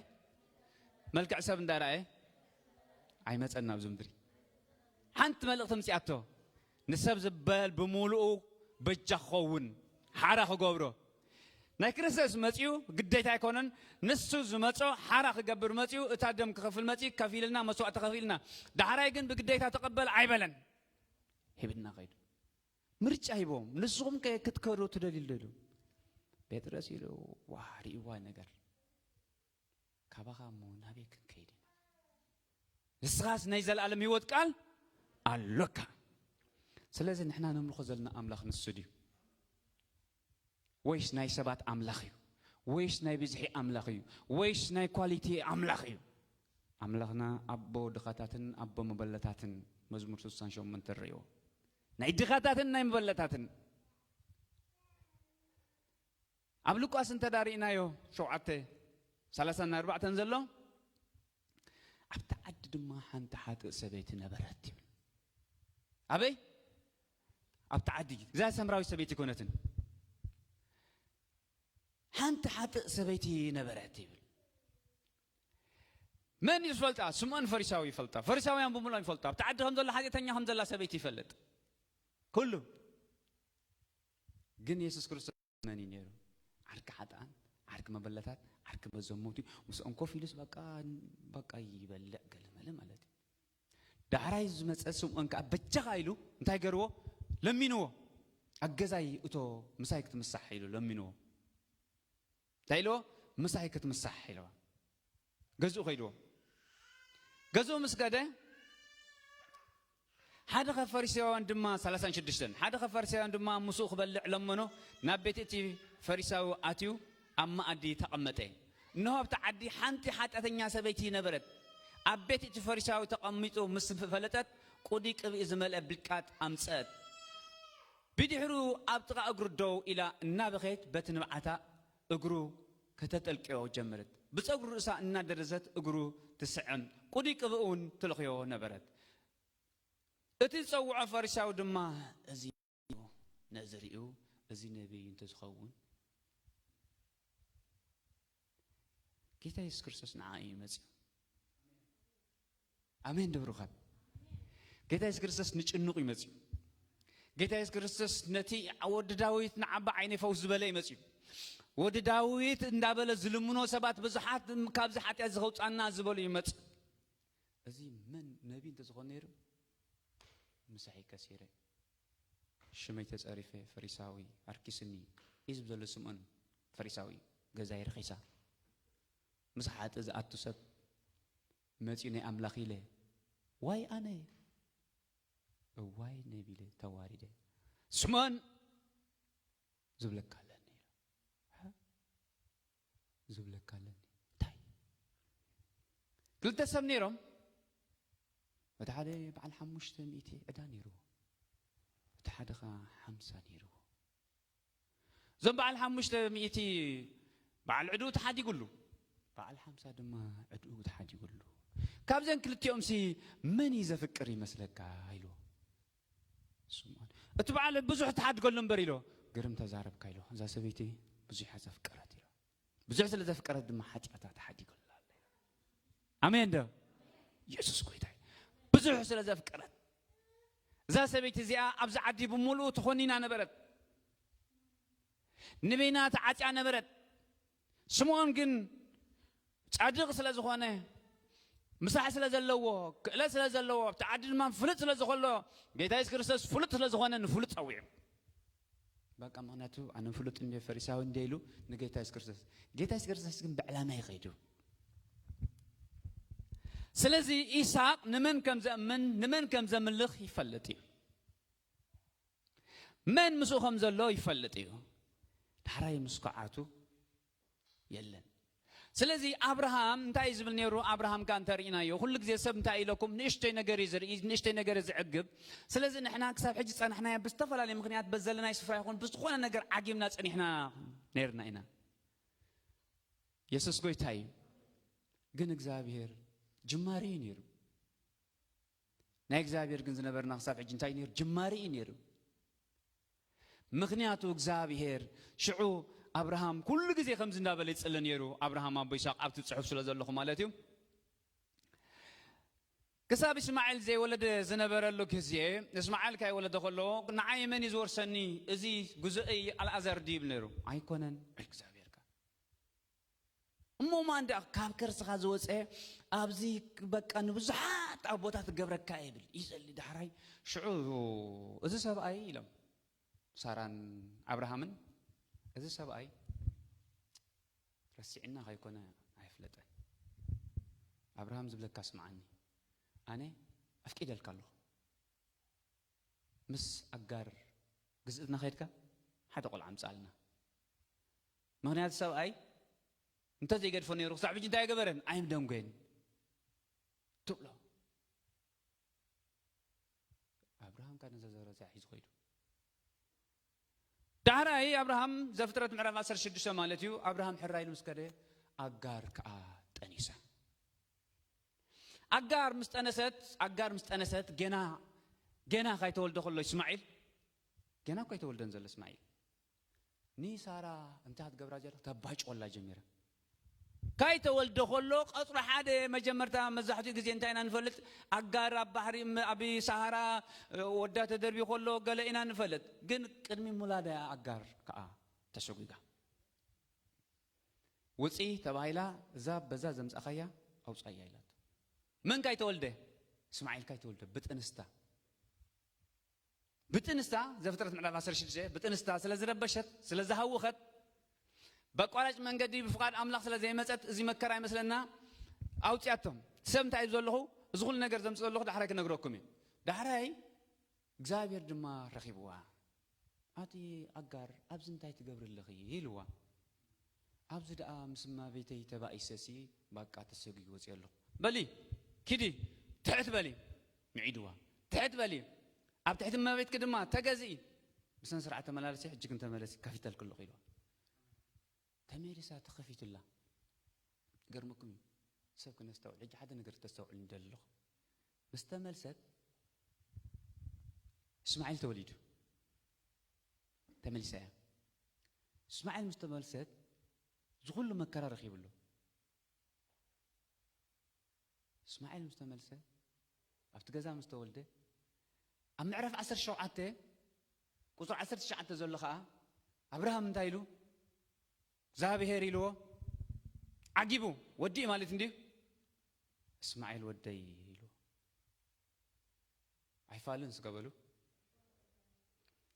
መልክዕ ሰብ እንዳረኣየ ኣይመፀን ናብዚ ምድሪ ሓንቲ መልእኽቲ ምፅኣቶ ንሰብ ዝበል ብምሉኡ በጃ ክኸውን ሓራ ክገብሮ ናይ ክርስቶስ መፅኡ ግዴታ ኣይኮነን ንሱ ዝመፆ ሓራ ክገብር መፅኡ እታ ደም ክኸፍል መፅኡ ከፊልና መስዋእቲ ከፊልና ዳሕራይ ግን ብግዴታ ተቐበል ኣይበለን ሂብና ከይዱ ምርጫ ሂቦም ንስኹም ከ ክትከዱ ትደልዩ ዶ ኢሉ ጴጥሮስ ኢሉ ዋ ርእይዋ ነገር ካባኻ እሞ ናበይ ክንከይድ ኢና ንስኻስ ናይ ዘለኣለም ህይወት ቃል ኣሎካ ስለዚ ንሕና ነምልኾ ዘለና ኣምላኽ ንሱ ድዩ ወይስ ናይ ሰባት ኣምላኽ እዩ ወይስ ናይ ብዝሒ ኣምላኽ እዩ ወይስ ናይ ኳሊቲ ኣምላኽ እዩ ኣምላኽና ኣቦ ድኻታትን ኣቦ መበለታትን መዝሙር 68 ርእይዎ ናይ ድኻታትን ናይ መበለታትን ኣብ ሉቃስ እንተ ዳርኢናዮ ሸውዓተ ሰላሳ ኣርባዕተን ዘሎ ኣብቲ ዓዲ ድማ ሓንቲ ሓጥእ ሰበይቲ ነበረት ይብል ኣበይ ኣብቲ ዓዲ እዛ ሰምራዊት ሰበይቲ ኮነትን ሓንቲ ሓጥእ ሰበይቲ ነበረት ይብል መን እዩ ዝፈልጣ ስምዖን ፈሪሳዊ ይፈልጣ ፈሪሳውያን ብምልኦም ይፈልጡ ኣብቲ ዓዲ ከም ዘሎ ሓጢአተኛ ከም ዘላ ሰበይቲ ይፈልጥ ኩሉ ግን የሱስ ክርስቶስ መን እዩ ነይሩ ዓርኪ ሓጥኣን ዓርኪ መበለታት ዓርኪ መዘሙቲ ምስኦም ኮፍ ኢሉስ በቃ በቃ ይበልዕ ገለመለ ማለት እዩ ዳሕራይ ዝመፀ ስምዖን ከዓ በጃኻ ኢሉ እንታይ ገርዎ ለሚንዎ ኣብ ገዛይ እቶ ምሳይ ክትምሳሕ ኢሉ ለሚንዎ እንታይ ኢልዎ ምሳይ ክትምሳሕ ኢልዎ ገዝኡ ከይድዎ ገዝኡ ምስ ገደ ሓደ ካብ ፈሪሳውያን ድማ 36 ሓደ ካብ ፈሪሳውያን ድማ ምስኡ ክበልዕ ለመኖ ናብ ቤት እቲ ፈሪሳዊ ኣትዩ ኣብ መኣዲ ተቐመጠ እንሆ ኣብቲ ዓዲ ሓንቲ ሓጢኣተኛ ሰበይቲ ነበረት ኣብ ቤት እቲ ፈሪሳዊ ተቐሚጡ ምስ ፈለጠት ቁዲ ቅብኢ ዝመልአ ብልቃጥ ኣምፀት ብድሕሩ ኣብ ጥቓ እግሩ ደው ኢላ እናበኸየት በቲ ንብዓታ እግሩ ከተጠልቅዮ ጀመረት። ብጸጉሪ ርእሳ እናደረዘት እግሩ ትስዕም፣ ቁዲ ቅብእ እውን ትልኽዮ ነበረት። እቲ ዝጸውዖ ፈሪሳዊ ድማ፣ እዚ ነዚ ርእዩ፣ እዚ ነቢይ እንተዝኸውን፣ ጌታ የሱስ ክርስቶስ ንዓ እዩ መጺኡ። ኣሜን ዶ ብሩኻት? ጌታ የሱስ ክርስቶስ ንጭኑቕ እዩ መጺኡ። ጌታ የሱስ ክርስቶስ ነቲ ወዲ ዳዊት ንዓባ ዓይነይ ፈውስ ዝበለ እዩ መጺኡ። ወዲ ዳዊት እንዳበለ ዝልምኖ ሰባት ብዙሓት ካብዚ ሓጢኣት ዝኸውፃና ዝበሉ ይመጽእ። እዚ መን ነቢ እንተዝኾን ነይሩ፣ ምሳይ ከሲረ፣ ሽመይ ተጸሪፈ፣ ፈሪሳዊ ኣርኪስኒ እዩ ዝብል ዘሎ ስምዖን ፈሪሳዊ። ገዛይ ረኺሳ፣ ምስ ሓጢ ዝኣቱ ሰብ መጺኡ ናይ ኣምላኽ ኢለ፣ ዋይ ኣነ፣ እዋይ ነቢለ ተዋሪደ። ስምዖን ዝብለካ ኣለኒ ኢሉ። ሃ? ዝብለካ ኣለኒ። እንታይ? ክልተ ሰብ ነይሮም። እቲ ሓደ በዓል ሓሙሽተ ሚእቲ ዕዳ ነይርዎ። እቲ ሓደ ኸዓ ሓምሳ ነይርዎ። እዞም በዓል ሓሙሽተ ሚእቲ በዓል ዕድኡ ተሓዲጉሉ። በዓል ሓምሳ ድማ ዕድኡ ተሓዲጉሉ። ካብዘን ክልቲኦም ሲ መን እዩ ዘፍቅር ይመስለካ? ኢልዎ። ስምዖን። እቲ በዓል ብዙሕ ትሓድገሉ እምበር ኢልዎ። ግርም ተዛረብካ ኢልዎ። እዛ ሰበይቲ ብዙሕ እያ ዘፍቀረት ኢልዎ። ብዙሕ ስለ ዘፍቀረት ድማ ሓጢኣታ ተሓዲገላ ኣሎ። ኣሜን ዶ? ኢየሱስ ጎይታ እዩ። ብዙሕ ስለ ዘፍቀረት። እዛ ሰበይቲ እዚኣ ኣብዚ ዓዲ ብምሉኡ ተኾኒና ነበረት። ንበይና ተዓጽያ ነበረት። ስምዖን ግን ጻድቕ ስለ ዝኾነ፣ ምሳሕ ስለ ዘለዎ፣ ክእለት ስለ ዘለዎ፣ ኣብቲ ዓዲ ድማ ፍሉጥ ስለ ዝኾሎ፣ ጌታ የሱስ ክርስቶስ ፍሉጥ ስለ ዝኾነ ንፍሉጥ ጸዊዑ። በቃ ምኽንያቱ ኣነ ፍሉጥ እንደ ፈሪሳዊ እንደ ኢሉ ንጌታ የሱስ ክርስቶስ። ጌታ የሱስ ክርስቶስ ግን ብዕላማ ይኸይዱ። ስለዚ ኢሳቅ ንመን ከም ዘእምን ንመን ከም ዘምልኽ ይፈልጥ እዩ። መን ምስኡ ከም ዘሎ ይፈልጥ እዩ። ዳሕራይ ምስ ከዓቱ የለን። ስለዚ ኣብርሃም እንታይ እዩ ዝብል ነይሩ? ኣብርሃም ከ እንተርኢናዮ፣ ኩሉ ግዜ ሰብ እንታይ ኢለኩም? ንእሽተይ ነገር እዩ ዝርኢ፣ ንእሽተይ ነገር እዩ ዝዕግብ። ስለዚ ንሕና ክሳብ ሕጂ ዝጸናሕናዮ ብዝተፈላለየ ምኽንያት፣ በዘለናይ ስፍራ ይኹን ብዝኾነ ነገር ዓጊብና ጸኒሕና ነይርና ኢና። የሱስ ጎይታ እዩ። ግን እግዚኣብሔር ጅማሪ እዩ ነይሩ። ናይ እግዚኣብሔር ግን ዝነበርና ክሳብ ሕጂ እንታይ ነይሩ? ጅማሪ እዩ ነይሩ። ምኽንያቱ እግዚኣብሔር ሽዑ ኣብርሃም ኩሉ ግዜ ከምዚ እንዳበለ ይጽሊ ነይሩ። ኣብርሃም ኣቦ ይስሐቅ ኣብቲ ጽሑፍ ስለ ዘለኹ ማለት እዩ። ክሳብ እስማኤል ዘይወለደ ዝነበረሉ ግዜ፣ እስማኤል ካይወለደ ከሎ፣ "ንዓይ መን እዩ ዝወርሰኒ? እዚ ግዙእይ ኣልኣዛር ድዩ?" ይብል ነይሩ። "ኣይኮነን" ይብል እግዚኣብሔር ከኣ። "እሞ ማን ደኣ ካብ ከርስኻ ዝወፀ ኣብዚ በቃ ንብዙሓት ኣቦታት ክገብረካ እየ" ይብል። ይጸሊ ዳሕራይ ሽዑ እዚ ሰብኣይ ኢሎም ሳራን ኣብርሃምን፣ "እዚ ሰብኣይ ረሲዕና ከይኮነ ኣይፍለጠን። ኣብርሃም ዝብለካ ስምዓኒ። ኣነ ኣፍቂደልካ ኣለኹ። ምስ ኣጋር ግዝእትና ከይድካ ሓደ ቆልዓ ኣምጽኣልና። ምኽንያቱ ሰብኣይ እንተዘይገድፎ ነይሩ ክሳብ ሕጂ እንታይ ኣይገበረን? ኣይምደንጎየን" ትብሎ። ኣብርሃም ከኣ ነዛ ዘረዛ ሒዙ ኸይዱ። ዳሕራይ ኣብርሃም፣ ዘፍጥረት ምዕራፍ ዓሰርተ ሽዱሽተ ማለት እዩ፣ ኣብርሃም ሕራይ ኢሉ ምስ ከደ፣ ኣጋር ከኣ ጠኒሳ። ኣጋር ምስ ጠነሰት፣ ኣጋር ምስ ጠነሰት፣ ገና፣ ገና ካይተወልደ ከሎ እስማዒል፣ ገና እኮ ኣይተወልደን ዘሎ እስማዒል። ንሳራ እንታይ ክትገብራ ዘላ? ተባጭወላ ጀሚራ። ካይተወልደ ከሎ ቀጽሪ ሓደ መጀመርታ መብዛሕትኡ ግዜ እንታይ ኢና ንፈልጥ? ኣጋር ኣብ ባሕሪ ም-፣ ኣብ ሰሃራ፣ እ፣ ወዳ ተደርቢ ከሎ ገለ ኢና ንፈልጥ። ግን ቅድሚ ምውላዳ እያ ኣጋር ከኣ ተሰጒጋ። ውጺ ተባሂላ፣ እዛ በዛ ዘምጻኻያ ኣውጻያ ኢላቶ። መን ካይተወልደ? እስማዒል ካይተወልደ፣ ብጥንስታ። ብጥንስታ፣ ዘፍጥረት ምዕራፍ ዓሰርተ ሽዱሽተ፣ ብጥንስታ ስለ ዝረበሸት፣ ስለ ዝሃወኸት፣ በቋራጭ መንገዲ ብፍቓድ ኣምላኽ ስለ ዘይመጸት፣ እዚ መከራ ይመስለና ኣውጽያቶም። ሰብ እንታይ እዩ ዘለኹ? እዚ ኩሉ ነገር ዘምጽእ ዘለኹ ዳሕራይ ክነግረኩም እዩ። ዳሕራይ እግዚኣብሔር ድማ ረኺብዋ። "ኣቲ ኣጋር፣ ኣብዚ እንታይ ትገብሪ ኣለኺ?" ኢልዋ። "ኣብዚ ደኣ ምስ እመቤተይ ተባኢሰሲ፣ ባቃ ተሰጒ ወጺአ ኣለኹ። በሊ፣ ኪዲ፣ ትሕት በሊ።" ምዒድዋ። "ትሕት በሊ፣ ኣብ ትሕቲ እመቤትኪ ድማ ተገዝኢ። ብስነ ስርዓት ተመላለሲ፣ ሕጂ ግን ተመለሲ፣ ከፊተልኪ ኣለኹ" ኢልዋ። ተመሊሳ ተኸፊቱላ። ገርመኩም እዩ። ሰብ ክነስተውዕል፣ ሕጂ ሓደ ነገር ክተስተውዕል ይደሊ ኣለኹ። ምስ ተመልሰት፣ እስማዒል ተወሊዱ። ተመሊሳ እያ። እስማዒል ምስ ተመልሰት፣ እዚ ኩሉ መከራ ረኺቡ ኣሎ። እስማዒል ምስ ተመልሰ፣ ኣብቲ ገዛ ምስ ተወልደ፣ ኣብ ምዕራፍ ዓሰርተ ሸውዓተ ቁጽሪ ዓሰርተ ትሽዓተ ዘሎ ኸኣ፣ ኣብርሃም እንታይ ኢሉ? እግዚኣብሔር ኢልዎ፣ ዓጊቡ። ወዲ ማለት እንዲ እስማዒል ወደይ ኢልዎ። ኣይፋልን እስከ በሉ።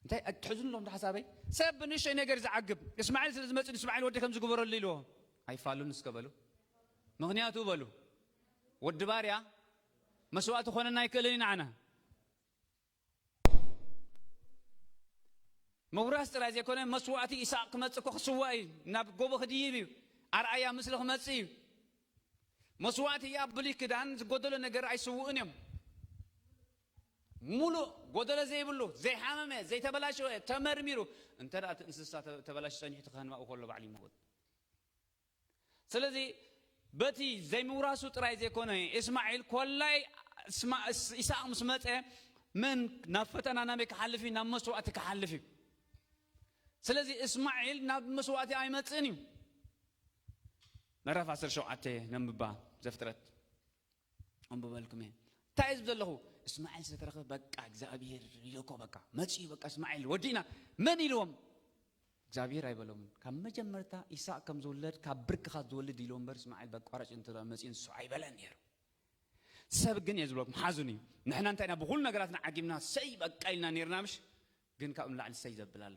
እንታይ ኣትሕዙን ኣለኹም ሓሳበይ? ሰብ ብንእሽተይ ነገር ዝዓግብ፣ እስማዒል ስለ ዝመጽእ እስማዒል ወዲ ከም ዝግበረሉ ኢልዎ። ኣይፋሉን እስከ በሉ። ምኽንያቱ በሉ፣ ወዲ ባርያ መስዋእቲ ኮነና ኣይክእልን ኢና። መውራስ ጥራይ ዘይኮነ፣ መስዋእቲ ኢሳቅ ክመጽእ እኮ ክስዋእ እዩ። ናብ ጎቦ ክድይብ እዩ። ኣርኣያ ምስሊ ክመጽእ እዩ። መስዋእቲ ኣብ ብሉይ ክዳን ዝጎደሎ ነገር ኣይስውእን እዮም። ሙሉእ ጎደሎ ዘይብሉ፣ ዘይሓመመ፣ ዘይተበላሸወ፣ ተመርሚሩ። እንተ ደኣ እቲ እንስሳ ተ-፣ ተበላሽ ጸኒሑ፣ እቲ ካህን ኣብኡ ከሎ ባዕሉ ይመውት። ስለዚ በቲ ዘይምውራሱ ጥራይ ዘይኮነ፣ እስማዒል ኮላይ እስማ-፣ እስ-፣ ኢሳቅ ምስ መጸ፣ መን ናብ ፈተና ናበይ ክሓልፍ እዩ? ናብ መስዋእቲ ክሓልፍ እዩ። ስለዚ እስማዒል ናብ መስዋእቲ ኣይመጽእን እዩ። ምዕራፍ ዓሰርተ ሸውዓተ ነንብባ፣ ዘፍጥረት። ኣንብበልኩም እየ። እንታይ እዩ ዝብል ዘለኹ? እስማዒል ዝተረኸበ በቃ እግዚኣብሔር ኢልኮ በቃ መጺኡ በቃ እስማዒል ወዲእና። መን ኢልዎም? እግዚኣብሔር ኣይበሎምን። ካብ መጀመርታ ኢሳቅ ከም ዝውለድ ካብ ብርክኻ ዝወልድ ኢልዎ እምበር እስማዒል በቋራጭ እንተ መጺኡ ንሱ ኣይበለን ነይሩ። ሰብ ግን እየ ዝብለኩም ሓዙን እዩ። ንሕና እንታይ ኢና ብኹሉ ነገራትና ዓጊብና ሰይ በቃ ኢልና ነይርና ምሽ? ግን ካብኡ ንላዕሊ ሰይ ዘብል ኣሎ።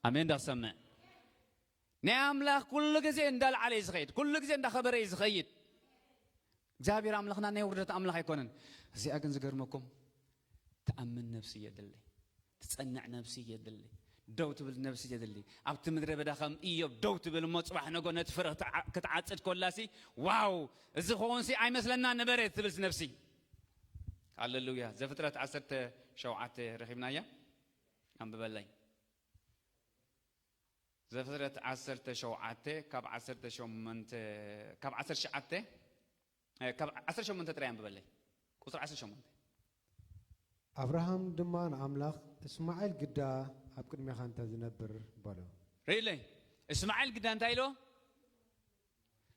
ኣሜን ዳ ክሰምዕ። ናይ ኣምላኽ ኩሉ ግዜ እንዳልዓለ እዩ ዝኸይድ፣ ኩሉ ግዜ እንዳኸበረ እዩ ዝኸይድ። እግዚኣብሔር ኣምላኽና ናይ ውርደት ኣምላኽ ኣይኮነን። እዚኣ ግን ዝገርመኩም፣ ትኣምን ነብሲ የድሊ፣ ትጸንዕ ነብሲ የድሊ፣ ደው ትብል ነብሲ የድሊ። ኣብቲ ምድረ በዳ ከም ኢዮብ ደው ትብል እሞ ጽባሕ ነጎ ነቲ ፍረ ክትዓ-፣ ክትዓጽድ ኮላሲ፣ ዋው፣ እዚ ክኸውን ሲ ኣይመስለና ነበረ ትብል ነብሲ። ሃሌሉያ። ዘፍጥረት ዓሰርተ ሸውዓተ ረኺብናያ? ኣንብበለይ። ዘፍጥረት ዓሰርተ ሸውዓተ ካብ ዓሰርተ ሸሞንተ፣ ካብ ዓሰርተ ትሽዓተ፣ እ፣ ካብ ዓሰርተ ሸሞንተ ጥራይ ኣንብበለይ። ቁጽሪ ዓሰርተ ሸሞንተ። ኣብርሃም ድማ ንኣምላኽ፣ እስማዒል ግዳ ኣብ ቅድሜኻ እንተ ዝነብር በሎ። ርእይለይ፣ እስማዒል ግዳ እንታይ ኢሎ?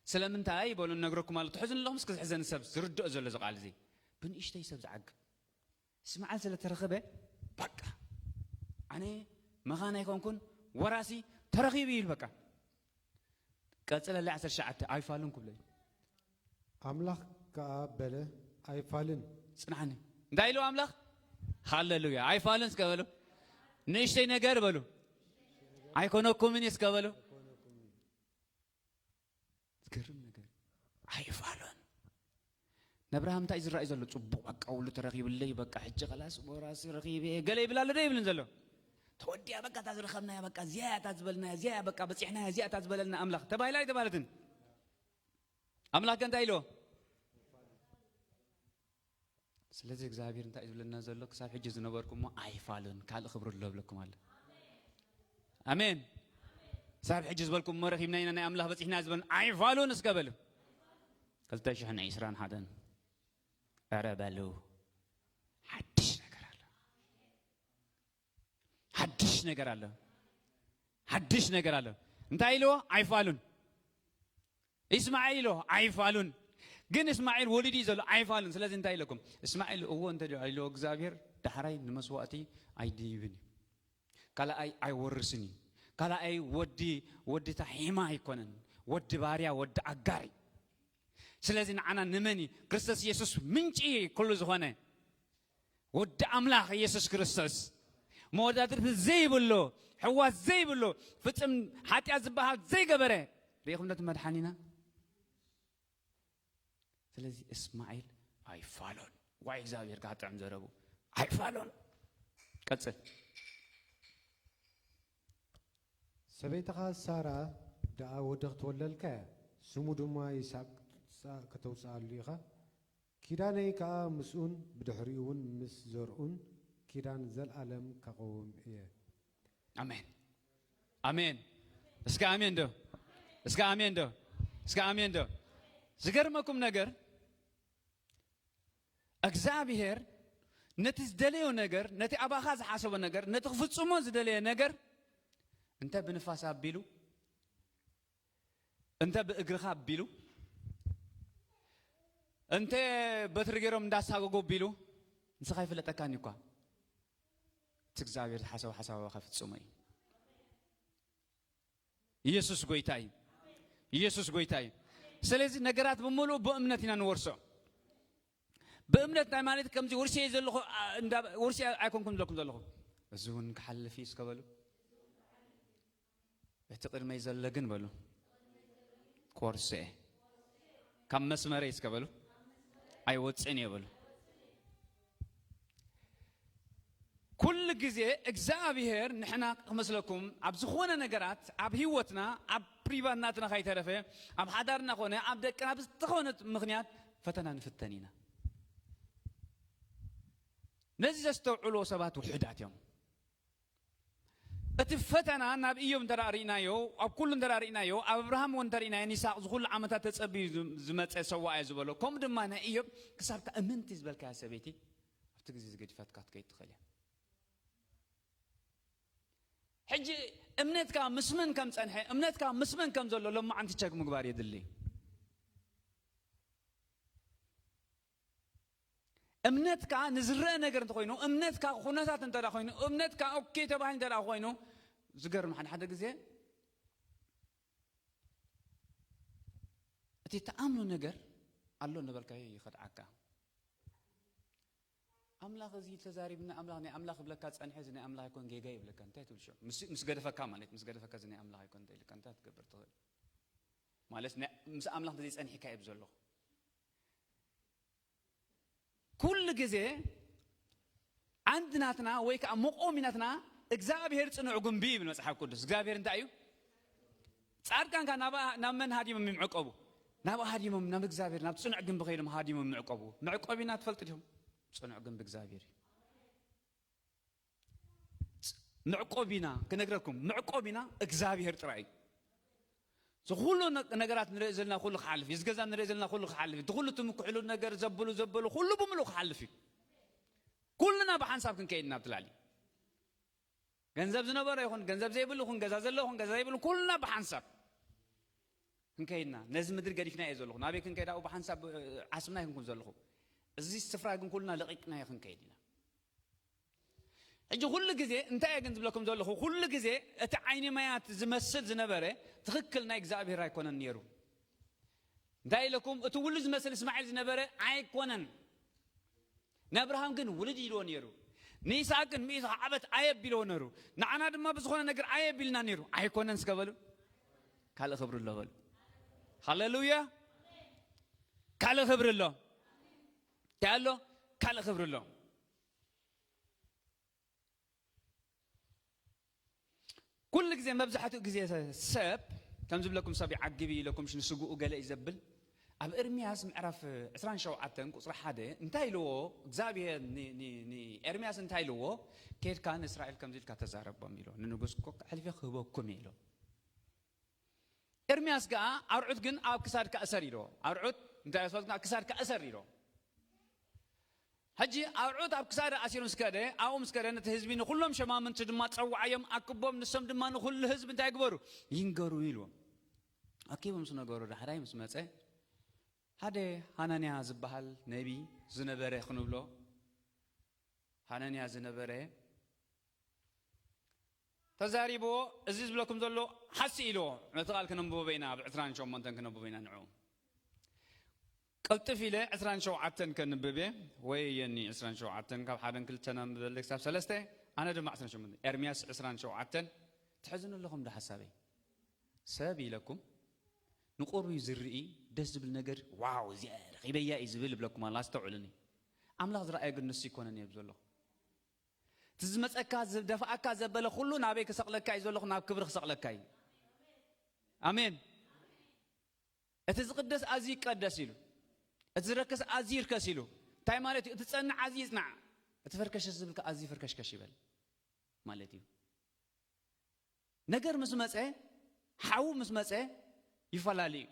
ስለምንታይ በሉ፣ እነግረኩም ኣሎ። ትሕዝን ኣለኹም፣ እስከ ዝሕዘን ሰብ ዝርድኦ ዘሎ እዚ ቃል እዚ። ብንእሽተይ ሰብ ዝዓግብ። እስማዒል ስለ ተረኸበ፣ በቃ፣ ኣነ መኻን ኣይኮንኩን፣ ወራሲ ተረኺቡ እዩ ኢሉ፣ በቃ። ቀጽለለይ ዓሰርተ ትሽዓተ፣ ኣይፋልን ክብሎ እዩ። ኣምላኽ ከኣ በለ፣ ኣይፋልን። ጽንዓኒ። እንታይ ኢሉ ኣምላኽ? ሃሌሉያ። ኣይፋልን እስከ በሉ። ንእሽተይ ነገር በሉ። ኣይኮነኩምን እስከ በሉ። ዝገርም ነገር። ኣይፋሉን። ነብርሃም እንታይ ዝረኣይ ዘሎ? ጽቡቕ፣ በቃ፣ ውሉ ተረኺብለይ፣ በቃ፣ ሕጂ ኸላስ ወራሲ ረኺበ፣ ገለ ይብል ኣሎ ዶ ይብልን ዘሎ? ተወዲኣ፣ በቃ፣ እታ ዝረኸብናያ፣ በቃ፣ እዚኣ እያ እታ ዝበልናያ፣ እዚኣ እያ፣ በቃ፣ በጺሕናያ፣ እዚኣ እታ ዝበለልና ኣምላኽ ተባሂላ ኣይተባህለትን? ኣምላኽ ከ እንታይ ኢልዎ? ስለዚ እግዚኣብሔር እንታይ እዩ ዝብለና ዘሎ? ክሳብ ሕጂ ዝነበርኩሞ ኣይፋሉን፣ ካልእ ክብሪ ኣሎ እብለኩም ኣሎ። ኣሜን። ክሳብ ሕጂ ዝበልኩሞ ረኺብና ኢና፣ ናይ ኣምላኽ በጺሕና ዝበልን ኣይፋሉን እስከ በሉ። ክልተ ሽሕን ዕስራን ሓደን። ኧረ በሉ። ሓድሽ ነገር ኣሎ። ሓድሽ ነገር ኣሎ። ሓድሽ ነገር ኣሎ። እንታይ ኢልዎ? ኣይፋሉን። እስማዒል ኢልዎ? ኣይፋሉን። ግን እስማዒል ወሊዱ እዩ ዘሎ፣ ኣይፋሉን። ስለዚ እንታይ ኢለኩም? እስማዒል እዎ እንተ ኢልዎ እግዚኣብሔር፣ ዳሕራይ ንመስዋእቲ ኣይድይብን እዩ። ካልኣይ ኣይወርስን እዩ። ካልኣይ ወዲ፣ ወዲ ታሒማ ኣይኮነን። ወዲ ባርያ፣ ወዲ ኣጋር እዩ። ስለዚ ንዓና ንመን እዩ? ክርስቶስ ኢየሱስ ምንጪ ኩሉ ዝኾነ ወዲ ኣምላኽ ኢየሱስ ክርስቶስ፣ መወዳድርቲ ዘይብሉ፣ ሕዋስ ዘይብሉ፣ ፍጽም ሓጢኣት ዝበሃል ዘይገበረ፣ ርኢኹም ዶ እቲ መድሓኒና? ስለዚ እስማዒል ኣይፋሎን። ዋይ እግዚኣብሔር ከዓ ጥዕም ዘረቡ። ኣይፋሎን። ቀጽል። ሰበይትኻ ሳራ ደኣ ወዲ ክትወልደልካ እያ፣ ስሙ ድማ ይስሐቅ ክትውጽኣ-፣ ከተውጽኣሉ ኢኻ። ኪዳነይ ከኣ ምስኡን ብድሕሪኡ እውን ምስ ዘርኡን ኪዳን ዘልኣለም ከቐውም እየ። ኣሜን። ኣሜን። እስከ ኣሜን ዶ? እስከ ኣሜን ዶ? እስከ ኣሜን ዶ? ዝገርመኩም ነገር፣ እግዚኣብሔር ነቲ ዝደለዮ ነገር፣ ነቲ ኣባኻ ዝሓሰቦ ነገር፣ ነቲ ክፍጽሞ ዝደለየ ነገር፣ እንተ ብንፋስ ኣቢሉ፣ እንተ ብእግርኻ ኣቢሉ፣ እንተ በትሪ ገይሮም እንዳሳገጎ ኣቢሉ፣ ንስኻ ኣይፍለጠካን እዩ እኳ። እቲ እግዚኣብሔር ዝሓሰቦ ሓሳብ ኣባኻ ፍጹም እዩ። ኢየሱስ ጎይታ እዩ። ኢየሱስ ጎይታ እዩ። ስለዚህ ነገራት ብምሉኡ ብእምነት ኢና ንወርሶ። ብእምነት ናይ ማለት ከምዚ ውርሲ እየ ዘለኹ፣ አ፣ እንዳ ውርሲ ኣይኮንኩም ዘለኩም ዘለኹ። እዚ እውን ክሓልፍ እዩ እስከ በሉ። እቲ ቅድመይ ዘሎ ግን በሉ፣ ኮርሶ እየ። ካብ መስመረይ እስከ በሉ፣ ኣይወፅእን እየ በሉ። ኩሉ ግዜ እግዚኣብሔር ንሕና ክመስለኩም ኣብ ዝኾነ ነገራት ኣብ ህይወትና ኣብ ፕሪቫት ናትና ከይተረፈ ኣብ ሓዳርና ኮነ ኣብ ደቅና ብዝተኾነ ምኽንያት ፈተና ንፍተን ኢና። ነዚ ዘስተውዕልዎ ሰባት ውሑዳት እዮም። እቲ ፈተና ናብ ኢዮብ እንተ ርኢናዮ፣ ኣብ ኩሉ እንተ ርኢናዮ፣ ኣብ ኣብርሃም እውን እንተ ርኢናዮ፣ ንይስሐቅ ዝኹሉ ዓመታት ተጸቢዩ ዝመጸ ሰዋእ እየ ዝበሎ። ከምኡ ድማ ናይ ኢዮብ ክሳብ እታ እምንቲ ዝበልካያ ሰበይቲ ኣብቲ ግዜ ዝገዲፋትካ ክትከይድ ትኽእል እያ። ሕጂ እምነትካ ምስ መን ከም ጸንሐ፣ እምነትካ ምስ መን ከም ዘሎ ሎማዓንቲ ቸክ ምግባር የድሊ። እምነትካ ንዝረአ ነገር እንተኾይኑ፣ እምነትካ ኩነታት እንተ ደኣ ኮይኑ፣ እምነትካ ኦኬ ተባሂሉ እንተ ደኣ ኮይኑ፣ ዝገርም ሓደ ሓደ ግዜ እቲ ትኣምኖ ነገር ኣሎ እናበልካዮ ይኸድዓካ። ኣምላኽ እዚ ተዛሪብና፣ ኣምላኽ ናይ ኣምላኽ ይብለካ ጸንሐ፣ እዚ ናይ ኣምላኽ ኣይኮን ጌጋ ይብለካ። እንታይ ትብል ሽዑ? ምስ፣ ምስ ገደፈካ ማለት፣ ምስ ገደፈካ እዚ ናይ ኣምላኽ ኣይኮን እንታይ ኢልካ እንታይ ትገብር ትኽእል? ማለት ናይ፣ ምስ ኣምላኽ እንተዘይጸኒሕካ እዩ ዘለኹ። ኩሉ ግዜ ዓንዲ ናትና ወይ ከዓ መቆሚ ናትና እግዚኣብሔር ጽኑዕ ግንቢ ይብል መጽሓፍ ቅዱስ። እግዚኣብሔር እንታይ እዩ? ጻድቃንካ ናብ፣ ናብ መን ሃዲሞም ይምዕቀቡ? ናብ ሃዲሞም፣ ናብ እግዚኣብሔር፣ ናብ ጽኑዕ ግንቢ ከይዶም ሃዲሞም ይምዕቀቡ። መዕቆቢና ትፈልጡ ዲኹም? ጽኑዕ ግንቢ እግዚኣብሔር እዩ። መዕቆቢና ክነግረኩም፣ መዕቆቢና እግዚኣብሔር ጥራይ እዩ። እዚ ኩሉ ነ-፣ ነገራት ንርኢ ዘለና ኩሉ ክሓልፍ እዩ። እዚ ገዛ ንርኢ ዘለና ኩሉ ክሓልፍ እዩ። እቲ ኩሉ ትምክሕሉ ነገር ዘብሉ ዘበሉ ኩሉ ብምሉእ ክሓልፍ እዩ። ኩልና ብሓንሳብ ክንከይድ ናብ ትላሊ። ገንዘብ ዝነበረ ይኹን፣ ገንዘብ ዘይብሉ ይኹን፣ ገዛ ዘሎ ይኹን፣ ገዛ ዘይብሉ፣ ኩልና ብሓንሳብ ክንከይድና። ነዚ ምድሪ ገዲፍና እየ ዘለኹ። ናበይ ክንከይድ ኣብኡ ብሓንሳብ፣ እ፣ ዓስብና ኣይኮንኩን ዘለኹ። እዚ ስፍራ ግን ኩልና ለቒቅናዮ ክንከይድ ኢና። ሕጂ ኩሉ ግዜ እንታይ እየ ግን ዝብለኩም ዘለኹ? ኩሉ ግዜ እቲ ዓይኒ ማያት ዝመስል ዝነበረ ትኽክል ናይ እግዚኣብሔር ኣይኮነን ነይሩ። እንታይ ኢለኩም? እቲ ውሉድ ዝመስል እስማዒል ዝነበረ ኣይኮነን። ንኣብርሃም ግን ውሉድ ኢልዎ ነይሩ። ንይስሐቅ ግን ሚእቲ ዓመት ኣየቢልዎ ነይሩ። ንዓና ድማ ብዝኾነ ነገር ኣየቢልና ነይሩ። ኣይኮነን እስከ በሉ። ካልእ ክብሪ ኣሎ በሉ። ሃሌሉያ። ካልእ ክብሪ ኣሎ። እንታይ ኣሎ? ካልእ ክብሪ ኣሎ። ኩሉ ግዜ፣ መብዛሕትኡ ግዜ ሰብ ከም ዝብለኩም፣ ሰብ ይዓግብ እዩ ኢለኩም፣ ንስግኡ ገለ እዩ ዘብል። ኣብ ኤርምያስ ምዕራፍ ዕስራን ሸውዓተን ቁጽሪ ሓደ እንታይ ኢልዎ? እግዚኣብሔር ን-፣ ን-፣ ንኤርምያስ እንታይ ኢልዎ? "ኬድካ ንእስራኤል ከምዚ ኢልካ ተዛረቦም" ኢልዎ። "ንንጉስ እኮ ኣሕሊፈ ክህበኩም እየ" ኢልዎ። ኤርምያስ ከኣ ኣርዑት ግን ኣብ ክሳድካ እሰር ኢልዎ። ኣርዑት እንታይ እሰር ግን ኣብ ክሳድካ እሰር ኢልዎ። ሕጂ ኣርዑት ኣብ ክሳዱ ኣሲሩ ምስ ከደ፣ ኣብኡ ምስ ከደ ነቲ ህዝቢ ንኹሎም ሸማምንቲ ድማ ጸውዓዮም ኣክቦም፣ ንሶም ድማ ንኹሉ ህዝቢ እንታይ ግበሩ? ይንገሩ ኢልዎ። ኣኪቡ ምስ ነገሩ ዳሕራይ ምስ መጸ፣ ሓደ ሃናንያ ዝበሃል ነቢ ዝነበረ ክንብሎ፣ ሃናንያ ዝነበረ ተዛሪብዎ፣ እዚ ዝብለኩም ዘሎ ሓሲ ኢልዎ። ነቲ ቃል ክነንብቦ በይና፣ ኣብ ዕስራን ሸሞንተን ክነንብቦ በይና ንዑ። ቅልጥፍ ኢለ ዕስራን ሸውዓተን ከንብብ እየ፣ ወይ የኒ ዕስራን ሸውዓተን ካብ ሓደን ክልተን ኣንብበለይ ክሳብ ሰለስተ፣ ኣነ ድማ ዕስራን ሸሞንተ። ኤርምያስ ዕስራን ሸውዓተን፣ ትሕዝኑ ኣለኹም ዶ ሓሳበይ? ሰብ ኢለኩም፣ ንቁሩብ እዩ ዝርኢ፣ ደስ ዝብል ነገር፣ ዋው፣ እዚኣ ረኺበያ እዩ ዝብል እብለኩም ኣሎ፣ ኣስተውዕሉኒ። ኣምላኽ ዝረኣዮ ግን ንሱ ይኮነን እየ ዘለኹ። እቲ ዝመጸካ፣ ዝደፍኣካ ዘበለ ኩሉ ናበይ ክሰቕለካ እዩ ዘለኹ? ናብ ክብሪ ክሰቕለካ እዩ። ኣሜን። እቲ ዝቕደስ ኣዝዩ ይቀደስ ኢሉ፣ እቲ ዝረክስ ኣዝዩ ይርከስ ኢሉ። እንታይ ማለት እዩ? እቲ ዝጸንዕ ኣዝዩ ይጽናዕ፣ እቲ ፈርከሸሽ ዝብል ከኣ ኣዝዩ ፈርከሽከሽ ይበል ማለት እዩ። ነገር ምስ መጸ፣ ሓዉ ምስ መጸ ይፈላለ እዩ።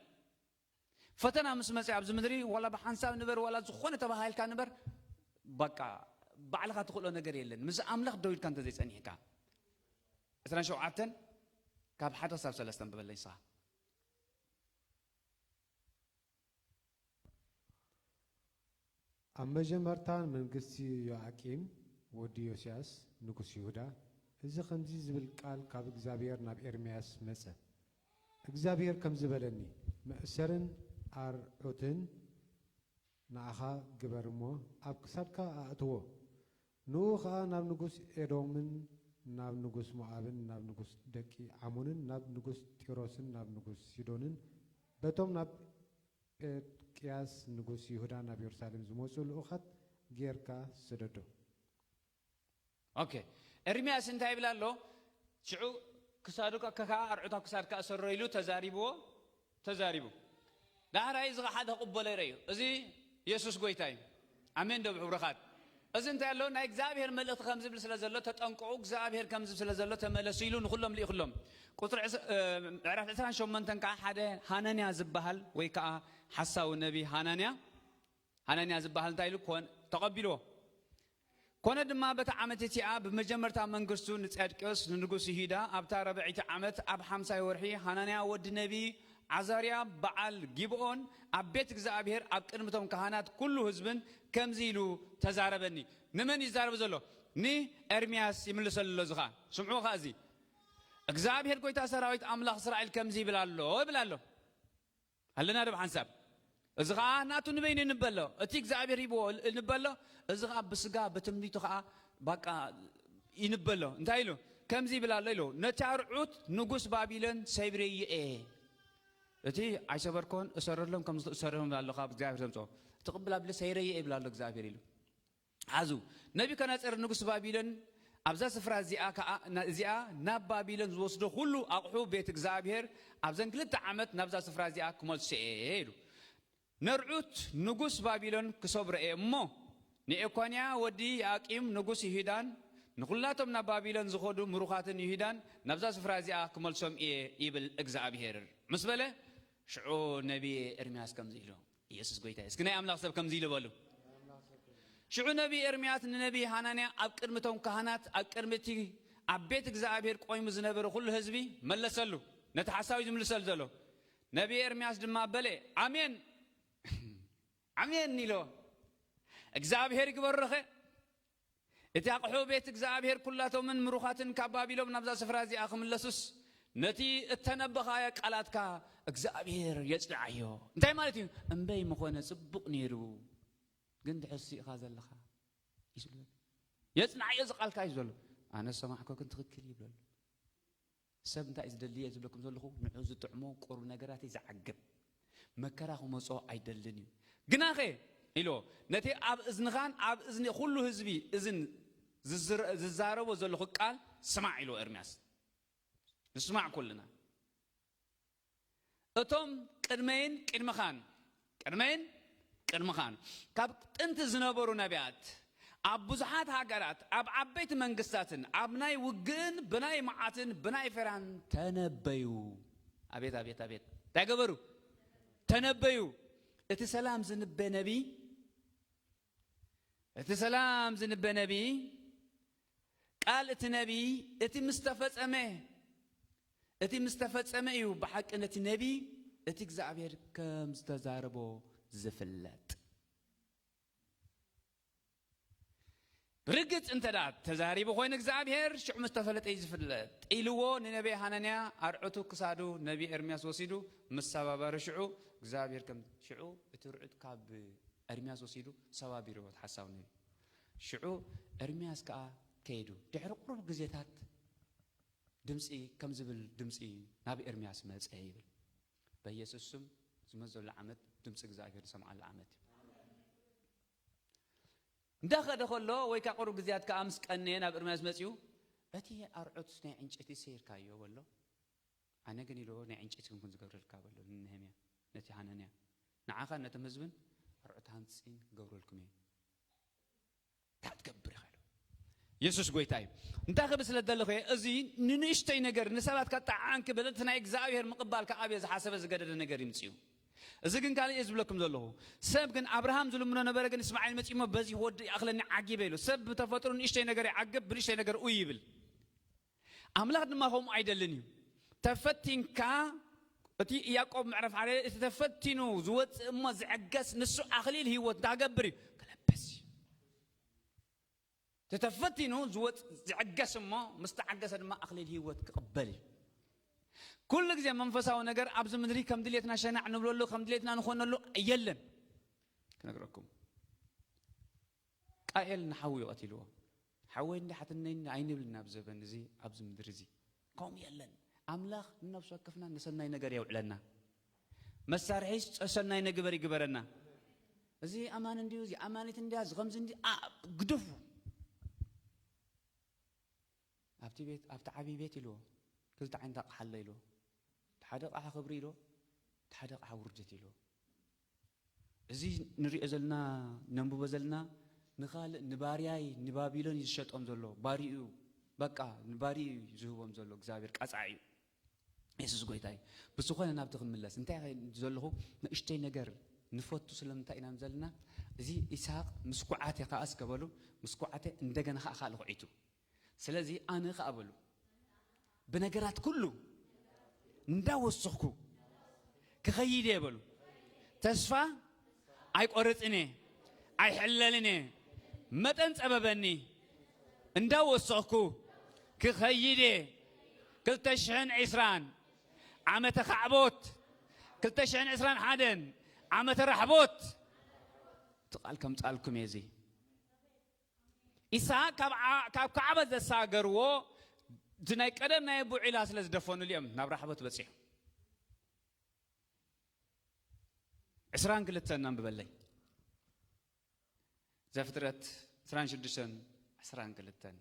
ፈተና ምስ መጸ ኣብዚ ምድሪ፣ ዋላ ብሓንሳብ ንበር፣ ዋላ ዝኾነ ተባሂልካ ንበር፣ በቃ ባዕልኻ ትኽእሎ ነገር የለን። ምስ ኣምላኽ ደው ኢልካ እንተዘይጸኒሕካ። ዕስራን ሸውዓተን ካብ ሓደ ክሳብ ሰለስተ ኣንብበለይ ንስኻ። ኣብ መጀመርታ መንግስቲ ዮኣቂም ወዲ ዮስያስ ንጉስ ይሁዳ፣ እዚ ከምዚ ዝብል ቃል ካብ እግዚኣብሔር ናብ ኤርምያስ መጸ። እግዚኣብሄር ከምዚ በለኒ፣ መእሰርን ኣርዑትን ንኣኻ ግበር እሞ፣ ኣብ ክሳድካ ኣእትዎ። ንኡ ኸኣ ናብ ንጉስ ኤዶምን ናብ ንጉስ ሞኣብን ናብ ንጉስ ደቂ ዓሞንን ናብ ንጉስ ጢሮስን ናብ ንጉስ ሲዶንን፣ በቶም ናብ ጼዴቅያስ ንጉስ ይሁዳ ናብ የሩሳሌም ዝመጹ ልኡኻት ጌርካ ስደዶ። ኦኬ። ኤርምያስ እንታይ ይብል ኣሎ? ሽዑ ክሳዱ ከ-፣ ከ-፣ ኣርዑት ኣብ ክሳድካ እሰሮ ኢሉ ተዛሪብዎ፣ ተዛሪቡ። ዳሕራይ እዚ ኸዓ ሓደ ክቕበሎ ይረእዩ። እዚ የሱስ ጎይታ እዩ። ኣሜን ዶ ብሕብርኻት? እዚ እንታይ ኣሎ? ናይ እግዚኣብሔር መልእኽቲ ከም ዝብል ስለ ዘሎ ተጠንቀቑ፣ እግዚኣብሔር ከም ዝብል ስለ ዘሎ ተመለሱ ኢሉ ንኹሎም ልኢኹሎም። ቁፅሪ ዕስ-፣ እ፣ ምዕራፍ ዕስራን ሸሞንተን ከዓ ሓደ ሃናንያ ዝበሃል ወይ ከዓ ሓሳዊ ነቢ ሃናንያ፣ ሃናንያ ዝበሃል እንታይ ኢሉ ኮን-፣ ተቐቢልዎ። ኮነ ድማ በታ ዓመት እቲኣ ብመጀመርታ መንግስቱ ንጼዴቅዮስ ንንጉስ ይሁዳ ኣብታ ራብዐይቲ ዓመት ኣብ ሓምሳይ ወርሒ ሃናንያ ወዲ ነቢ ዓዛርያ በዓል ጊብኦን ኣብ ቤት እግዚኣብሔር ኣብ ቅድሚ እቶም ካህናት ኩሉ ህዝብን ከምዚ ኢሉ ተዛረበኒ። ንመን እዩ ዝዛረብ ዘሎ? ንኤርምያስ ይምልሰሉ ኣሎ። እዚ ኸዓ ስምዑ ኸዓ እዚ እግዚኣብሔር ጎይታ ሰራዊት ኣምላኽ እስራኤል ከምዚ ይብል ኣሎ ይብል ኣሎ። ኣለና ዶ ብሓንሳብ? እዚ ኸዓ ናቱ ንበይኑ ይንበሎ። እቲ እግዚኣብሔር ሂብዎ ንበሎ። እዚ ኸዓ ብስጋ ብትምኒቱ ኸዓ ባቃ ይንበሎ። እንታይ ኢሉ? ከምዚ ይብል ኣሎ ኢሉ፣ ነቲ ኣርዑት ንጉስ ባቢሎን ሰይረዮ እየ። እቲ ኣይሰበርኮን እሰረሎም ከም ዝእሰረሎም ኣሎ ካብ እግዚኣብሔር ዘምፅኦ። እቲ ቅብል ኣብለ ሰይረዮ እየ ይብል ኣሎ እግዚኣብሔር ኢሉ። ሓዙ፣ ነቢከደነፅር ንጉስ ባቢሎን ኣብዛ ስፍራ እዚኣ ከኣ፣ ና-፣ እዚኣ ናብ ባቢሎን ዝወስዶ ኩሉ ኣቕሑ ቤት እግዚኣብሔር ኣብዘን ክልተ ዓመት ናብዛ ስፍራ እዚኣ ክመልሶ እየ ኢሉ። ነርዑት ንጉስ ባቢሎን ክሰብሮ እየ እሞ፣ ንኤኮንያ ወዲ ያቂም ንጉስ ይሁዳን ንኹላቶም ናብ ባቢሎን ዝኸዱ ምሩኻትን ይሁዳን ናብዛ ስፍራ እዚኣ ክመልሶም እየ ይብል እግዚኣብሔር። ምስ በለ፣ ሽዑ ነቢ ኤርምያስ ከምዚ ኢሉ፣ ኢየሱስ ጎይታ እዩ። እስኪ ናይ ኣምላኽ ሰብ ከምዚ ኢሉ በሉ። ሽዑ ነቢ ኤርምያስ ንነቢ ሃናንያ ኣብ ቅድሚ እቶም ካህናት፣ ኣብ ቅድሚ እቲ ኣብ ቤት እግዚኣብሔር ቆይሙ ዝነበረ ኩሉ ህዝቢ መለሰሉ። ነቲ ሓሳዊ ዝምልሰሉ ዘሎ። ነቢ ኤርምያስ ድማ በለ፣ ኣሜን፣ ኣሜን ኢሎ። እግዚኣብሔር ይግበረኸ። እቲ ኣቕሑ ቤት እግዚኣብሔር ኩላቶምን ምሩኻትን ካብ ባቢሎም ናብዛ ስፍራ እዚኣ ክምለሱስ፣ ነቲ እተነበኻዮ ቃላትካ እግዚኣብሔር የጽንዓዮ። እንታይ ማለት እዩ? እምበይ ምኾነ ጽቡቕ ነይሩ፣ ግን ድሕር ስኢኻ ዘለኻ እዩ ዝብሎ። የጽንዓዮ እዚ ቃልካ እዩ ዝበሎ። ኣነ ዝሰማዕኮ ግን ትኽክል እዩ ይብለሉ። ሰብ እንታይ እዩ ዝደሊ እየ ዝብለኩም ዘለኹ? ንዑ ዝጥዕሞ ቁሩብ ነገራት እዩ ዝዓግብ። መከራ ክመጾ ኣይደልን እዩ። ግናኸ ኢሎ፣ ነቲ ኣብ እዝንኻን ኣብ እዝኒ ኩሉ ህዝቢ እዝን ዝዝረ-፣ ዝዛረቦ ዘለኹ ቃል ስማዕ ኢሎ ኤርምያስ። ንስማዕ ኩልና። እቶም ቅድመይን ቅድምኻን፣ ቅድመይን ቅድምኻን፣ ካብ ጥንቲ ዝነበሩ ነቢያት፣ ኣብ ብዙሓት ሃገራት፣ ኣብ ዓበይቲ መንግስታትን፣ ኣብ ናይ ውግእን ብናይ መዓትን ብናይ ፈራን ተነበዩ። ኣቤት፣ ኣቤት፣ ኣቤት። እንታይ ገበሩ? ተነበዩ። እቲ ሰላም ዝንበ ነቢ፣ እቲ ሰላም ዝንበ ነቢ፣ ቃል እቲ ነቢ፣ እቲ ምስ ተፈጸመ፣ እቲ ምስ ተፈጸመ እዩ ብሓቂ ነቲ ነቢ፣ እቲ እግዚኣብሔር ከም ዝተዛረቦ ዝፍለጥ። ብርግጽ እንተ ደኣ ተዛሪቡ ኮይኑ እግዚኣብሔር፣ ሽዑ ምስ ተፈለጠ እዩ ዝፍለጥ ኢልዎ ንነቢ ሃናንያ ኣርዑቱ ክሳዱ ነቢ ኤርምያስ ወሲዱ ምስ ሰባበረ፣ ሽዑ እግዚኣብሔር ከም፣ ሽዑ እቲ ርዑት ካብ ኤርምያስ ወሲዱ ሰባቢርዎ እቲ ሓሳዊ ነቢ። ሽዑ ኤርምያስ ከኣ ከይዱ። ድሕሪ ቁሩብ ግዜታት ድምጺ ከም ዝብል ድምጺ ናብ ኤርምያስ መጸ ይብል። በኢየሱስ ስም ዝመዘሉ ዓመት ድምጺ እግዚኣብሔር ዝሰምዓሉ ዓመት እዩ። እንዳኸደ ከሎ ወይ ከኣ ቁሩብ ግዜያት ከኣ ምስ ቀነየ ናብ ኤርምያስ መጺኡ፣ "እቲ ኣርዑት ናይ ዕንጨይቲ ሰይርካዮ?" በሎ። "ኣነ ግን" ኢልዎ፣ "ናይ ዕንጨይቲ ክንኩን ዝገብረልካ" በሎ ንነህምያ፣ ነቲ ሃናንያ። "ንዓኻን ነቶም ህዝብን ኣርዑት ሃንጺን ክገብረልኩም እየ። እንታይ ክትገብር ኢኻ?" ኢሉ። የሱስ ጎይታ እዩ። እንታይ ክብል ስለ ዘለኹ እየ፣ እዚ ንንእሽተይ ነገር ንሰባት ከጠዓዕን ክብል እቲ ናይ እግዚኣብሔር ምቕባል ከዓብዮ ዝሓሰበ ዝገደደ ነገር ይምጽኡ። እዚ ግን ካልእ እየ ዝብለኩም ዘለኹ። ሰብ ግን ኣብርሃም ዝልምኖ ነበረ፣ ግን እስማዒል መጺኡ እሞ በዚ ወዲ ይኣኽለኒ ዓጊበ ኢሉ። ሰብ ብተፈጥሮ ንእሽተይ ነገር ይዓግብ፣ ብንእሽተይ ነገር ኡይ ይብል። ኣምላኽ ድማ ከምኡ ኣይደልን እዩ። ተፈቲንካ፣ እቲ ያዕቆብ ምዕራፍ ሓደ፣ እቲ ተፈቲኑ ዝወጽእ እሞ ዝዕገስ ንሱ ኣኽሊል ህይወት እንታይ ክገብር እዩ? ክለብስ እዩ። እቲ ተፈቲኑ ዝወጽእ ዝዕገስ እሞ ምስ ተዓገሰ ድማ ኣኽሊል ህይወት ክቕበል እዩ። ኩሉ ግዜ መንፈሳዊ ነገር ኣብዚ ምድሪ ከም ድሌትና ሸናዕ ንብለሉ፣ ከም ድሌትና ንኾነሉ የለን። ክነግረኩም፣ ቃኤል ንሓዉ እዩ ቀቲልዎ። ሓወይ እንዲ ሓትነይ እንዲ ኣይንብል ናብ ዘበን እዚ ኣብዚ ምድሪ እዚ ከምኡ የለን። ኣምላኽ ንነፍሲ ወከፍና ንሰናይ ነገር የውዕለና። መሳርሒ ሰናይ ንግበር ይግበረና። እዚ ኣማን እንዲዩ፣ እዚ ኣማኒት እንዲያ፣ እዚ ከምዚ እንዲ ግደፉ። ኣብቲ ቤት ኣብቲ ዓብዪ ቤት ኢልዎ ክልተ ዓይነት ኣቕሓ ኣሎ ኢልዎ። እቲ ሓደ ኣቕሓ ክብሪ ኢልዎ፣ እቲ ሓደ ኣቕሓ ውርደት ኢልዎ። እዚ ንሪኦ ዘለና ነንብቦ ዘለና ንኻልእ ንባርያይ ንባቢሎን እዩ ዝሸጦም ዘሎ። ባሪኡ በቃ ንባሪኡ እዩ ዝህቦም ዘሎ። እግዚኣብሔር ቀፃዒ እዩ። የሱስ ጎይታ እዩ። ብዝኾነ ናብቲ ክንምለስ እንታይ ዘለኹ ንእሽተይ ነገር ንፈቱ ስለምንታይ ኢና ዘለና? እዚ ይስሐቅ ምስ ኩዓተ ከኣ እስከ በሉ፣ ምስ ኩዓተ እንደገና ከኣ ካልእ ኩዒቱ። ስለዚ ኣነ ከኣ በሉ ብነገራት ኩሉ እንዳወሰኽኩ ክኸይድ እየ በሉ። ተስፋ ኣይቆርጽን እየ፣ ኣይሕለልን እየ። መጠን ጸበበኒ እንዳወሰኽኩ ክኸይድ እየ። ክልተ ሽሕን ዕስራን ዓመተ ካዕቦት፣ ክልተ ሽሕን ዕስራን ሓደን ዓመተ ራሕቦት እቲ ቃል ከምጻልኩም እየ። እዚ ኢሳቅ ካብ ዓ- ካብ ካዕባ ዘሳገርዎ እቲ ናይ ቀደም ናይ ኣቦ ዒላ ስለ ዝደፈኑሉ እዮም ናብ ራሕቦት በጺሑ። ዕስራን ክልተን ኣንብበለይ። ዘፍጥረት ዕስራን ሽዱሽተን ዕስራን ክልተን።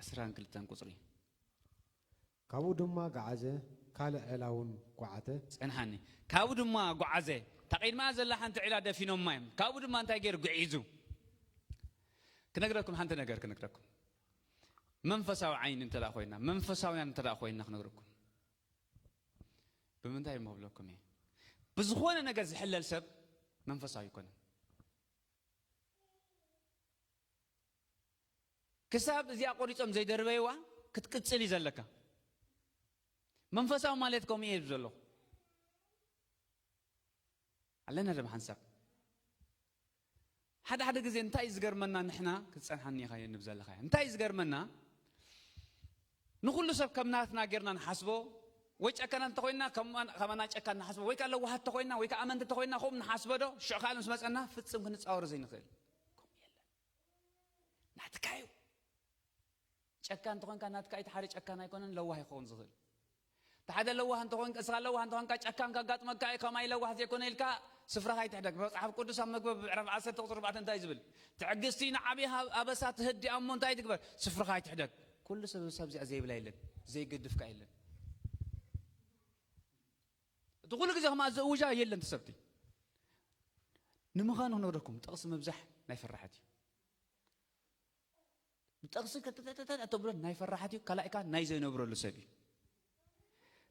ዕስራን ክልተን ቁጽሪ። ካብኡ ድማ ገዓዘ፣ ካልእ ዒላ እውን ጓዓተ። ጸንሓኒ። ካብኡ ድማ ጓዓዘ። እታ ቅድማ ዘላ ሓንቲ ዒላ ደፊኖማ እዮም። ካብኡ ድማ እንታይ ገይሩ? ጉዒዙ። ክነግረኩም ሓንቲ ነገር ክነግረኩም። መንፈሳዊ ዓይኒ እንተ ደኣ ኮይና፣ መንፈሳውያን እንተ ደኣ ኮይና ክነግረኩም። ብምንታይ እሞ ብለኩም እየ? ብዝኾነ ነገር ዝሕለል ሰብ መንፈሳዊ ኣይኮነን። ክሳብ እዚኣ ቆሪጾም ዘይደርበይዋ ክትቅጽል እዩ ዘለካ። መንፈሳዊ ማለት ከምኡ እየ ዘለኹ። ኣለና ደም ሓንሳብ። ሓደ ሓደ ግዜ እንታይ እዩ ዝገርመና? ንሕና ክትጸንሓኒ ኢኻ እየ ንብ ዘለኻ እያ። እንታይ እዩ ዝገርመና? ንኹሉ ሰብ ከም ናትና ጌርና ንሓስቦ፣ ወይ ጨካናት እንተኾይንና ከማን- ከማና ጨካን ንሓስቦ፣ ወይ ከኣ ለዋሃት እንተኾይንና፣ ወይ ከኣ ኣመንቲ እንተኾይንና ከምኡ ንሓስቦ ዶ? ሽዑ ካልእ ምስ መጸና ፍጽም ክንጻወሮ ዘይንኽእል። ከምኡ የለን። ናትካ እዩ። ጨካን እንተኾንካ ናትካ እዩ፣ እቲ ሓደ ጨካን ኣይኮነን፣ ለዋህ ይኸውን ዝኽእል። እቲ ሓደ ለዋህ እንተኾንካ፣ እስኻ ለዋህ እንተኾንካ ጨካን ከጋጥመካ እዩ፣ ከማይ ለዋህ ዘይኮነ ኢልካ ስፍራኻ ኣይትሕደግ። መጽሓፍ ቅዱስ ኣብ መግቢ ምዕራፍ ዓሰርተ ቁጽሪ ኣርባዕተ እንታይ ዝብል? ትዕግስቲ ንዓብዪ ሃብ- ኣበሳ ትህዲ እሞ እንታይ ትግበር? ስፍራኻ ኣይትሕደግ። ኩሉ ሰብ እዛ ሰብ እዚኣ ዘይብላ የለን፣ ዘይገድፍካ የለን። እቲ ኩሉ ግዜ ከማኣ ዝእውጃ የለን ተሰብቲ። ንምዃኑ ክነግረኩም፣ ጥቕሲ ምብዛሕ ናይ ፈራሓት እዩ። ብጥቕሲ ከተተተተ እተብሎ ናይ ፈራሓት እዩ፣ ካልኣይካ ናይ ዘይነብረሉ ሰብ እዩ።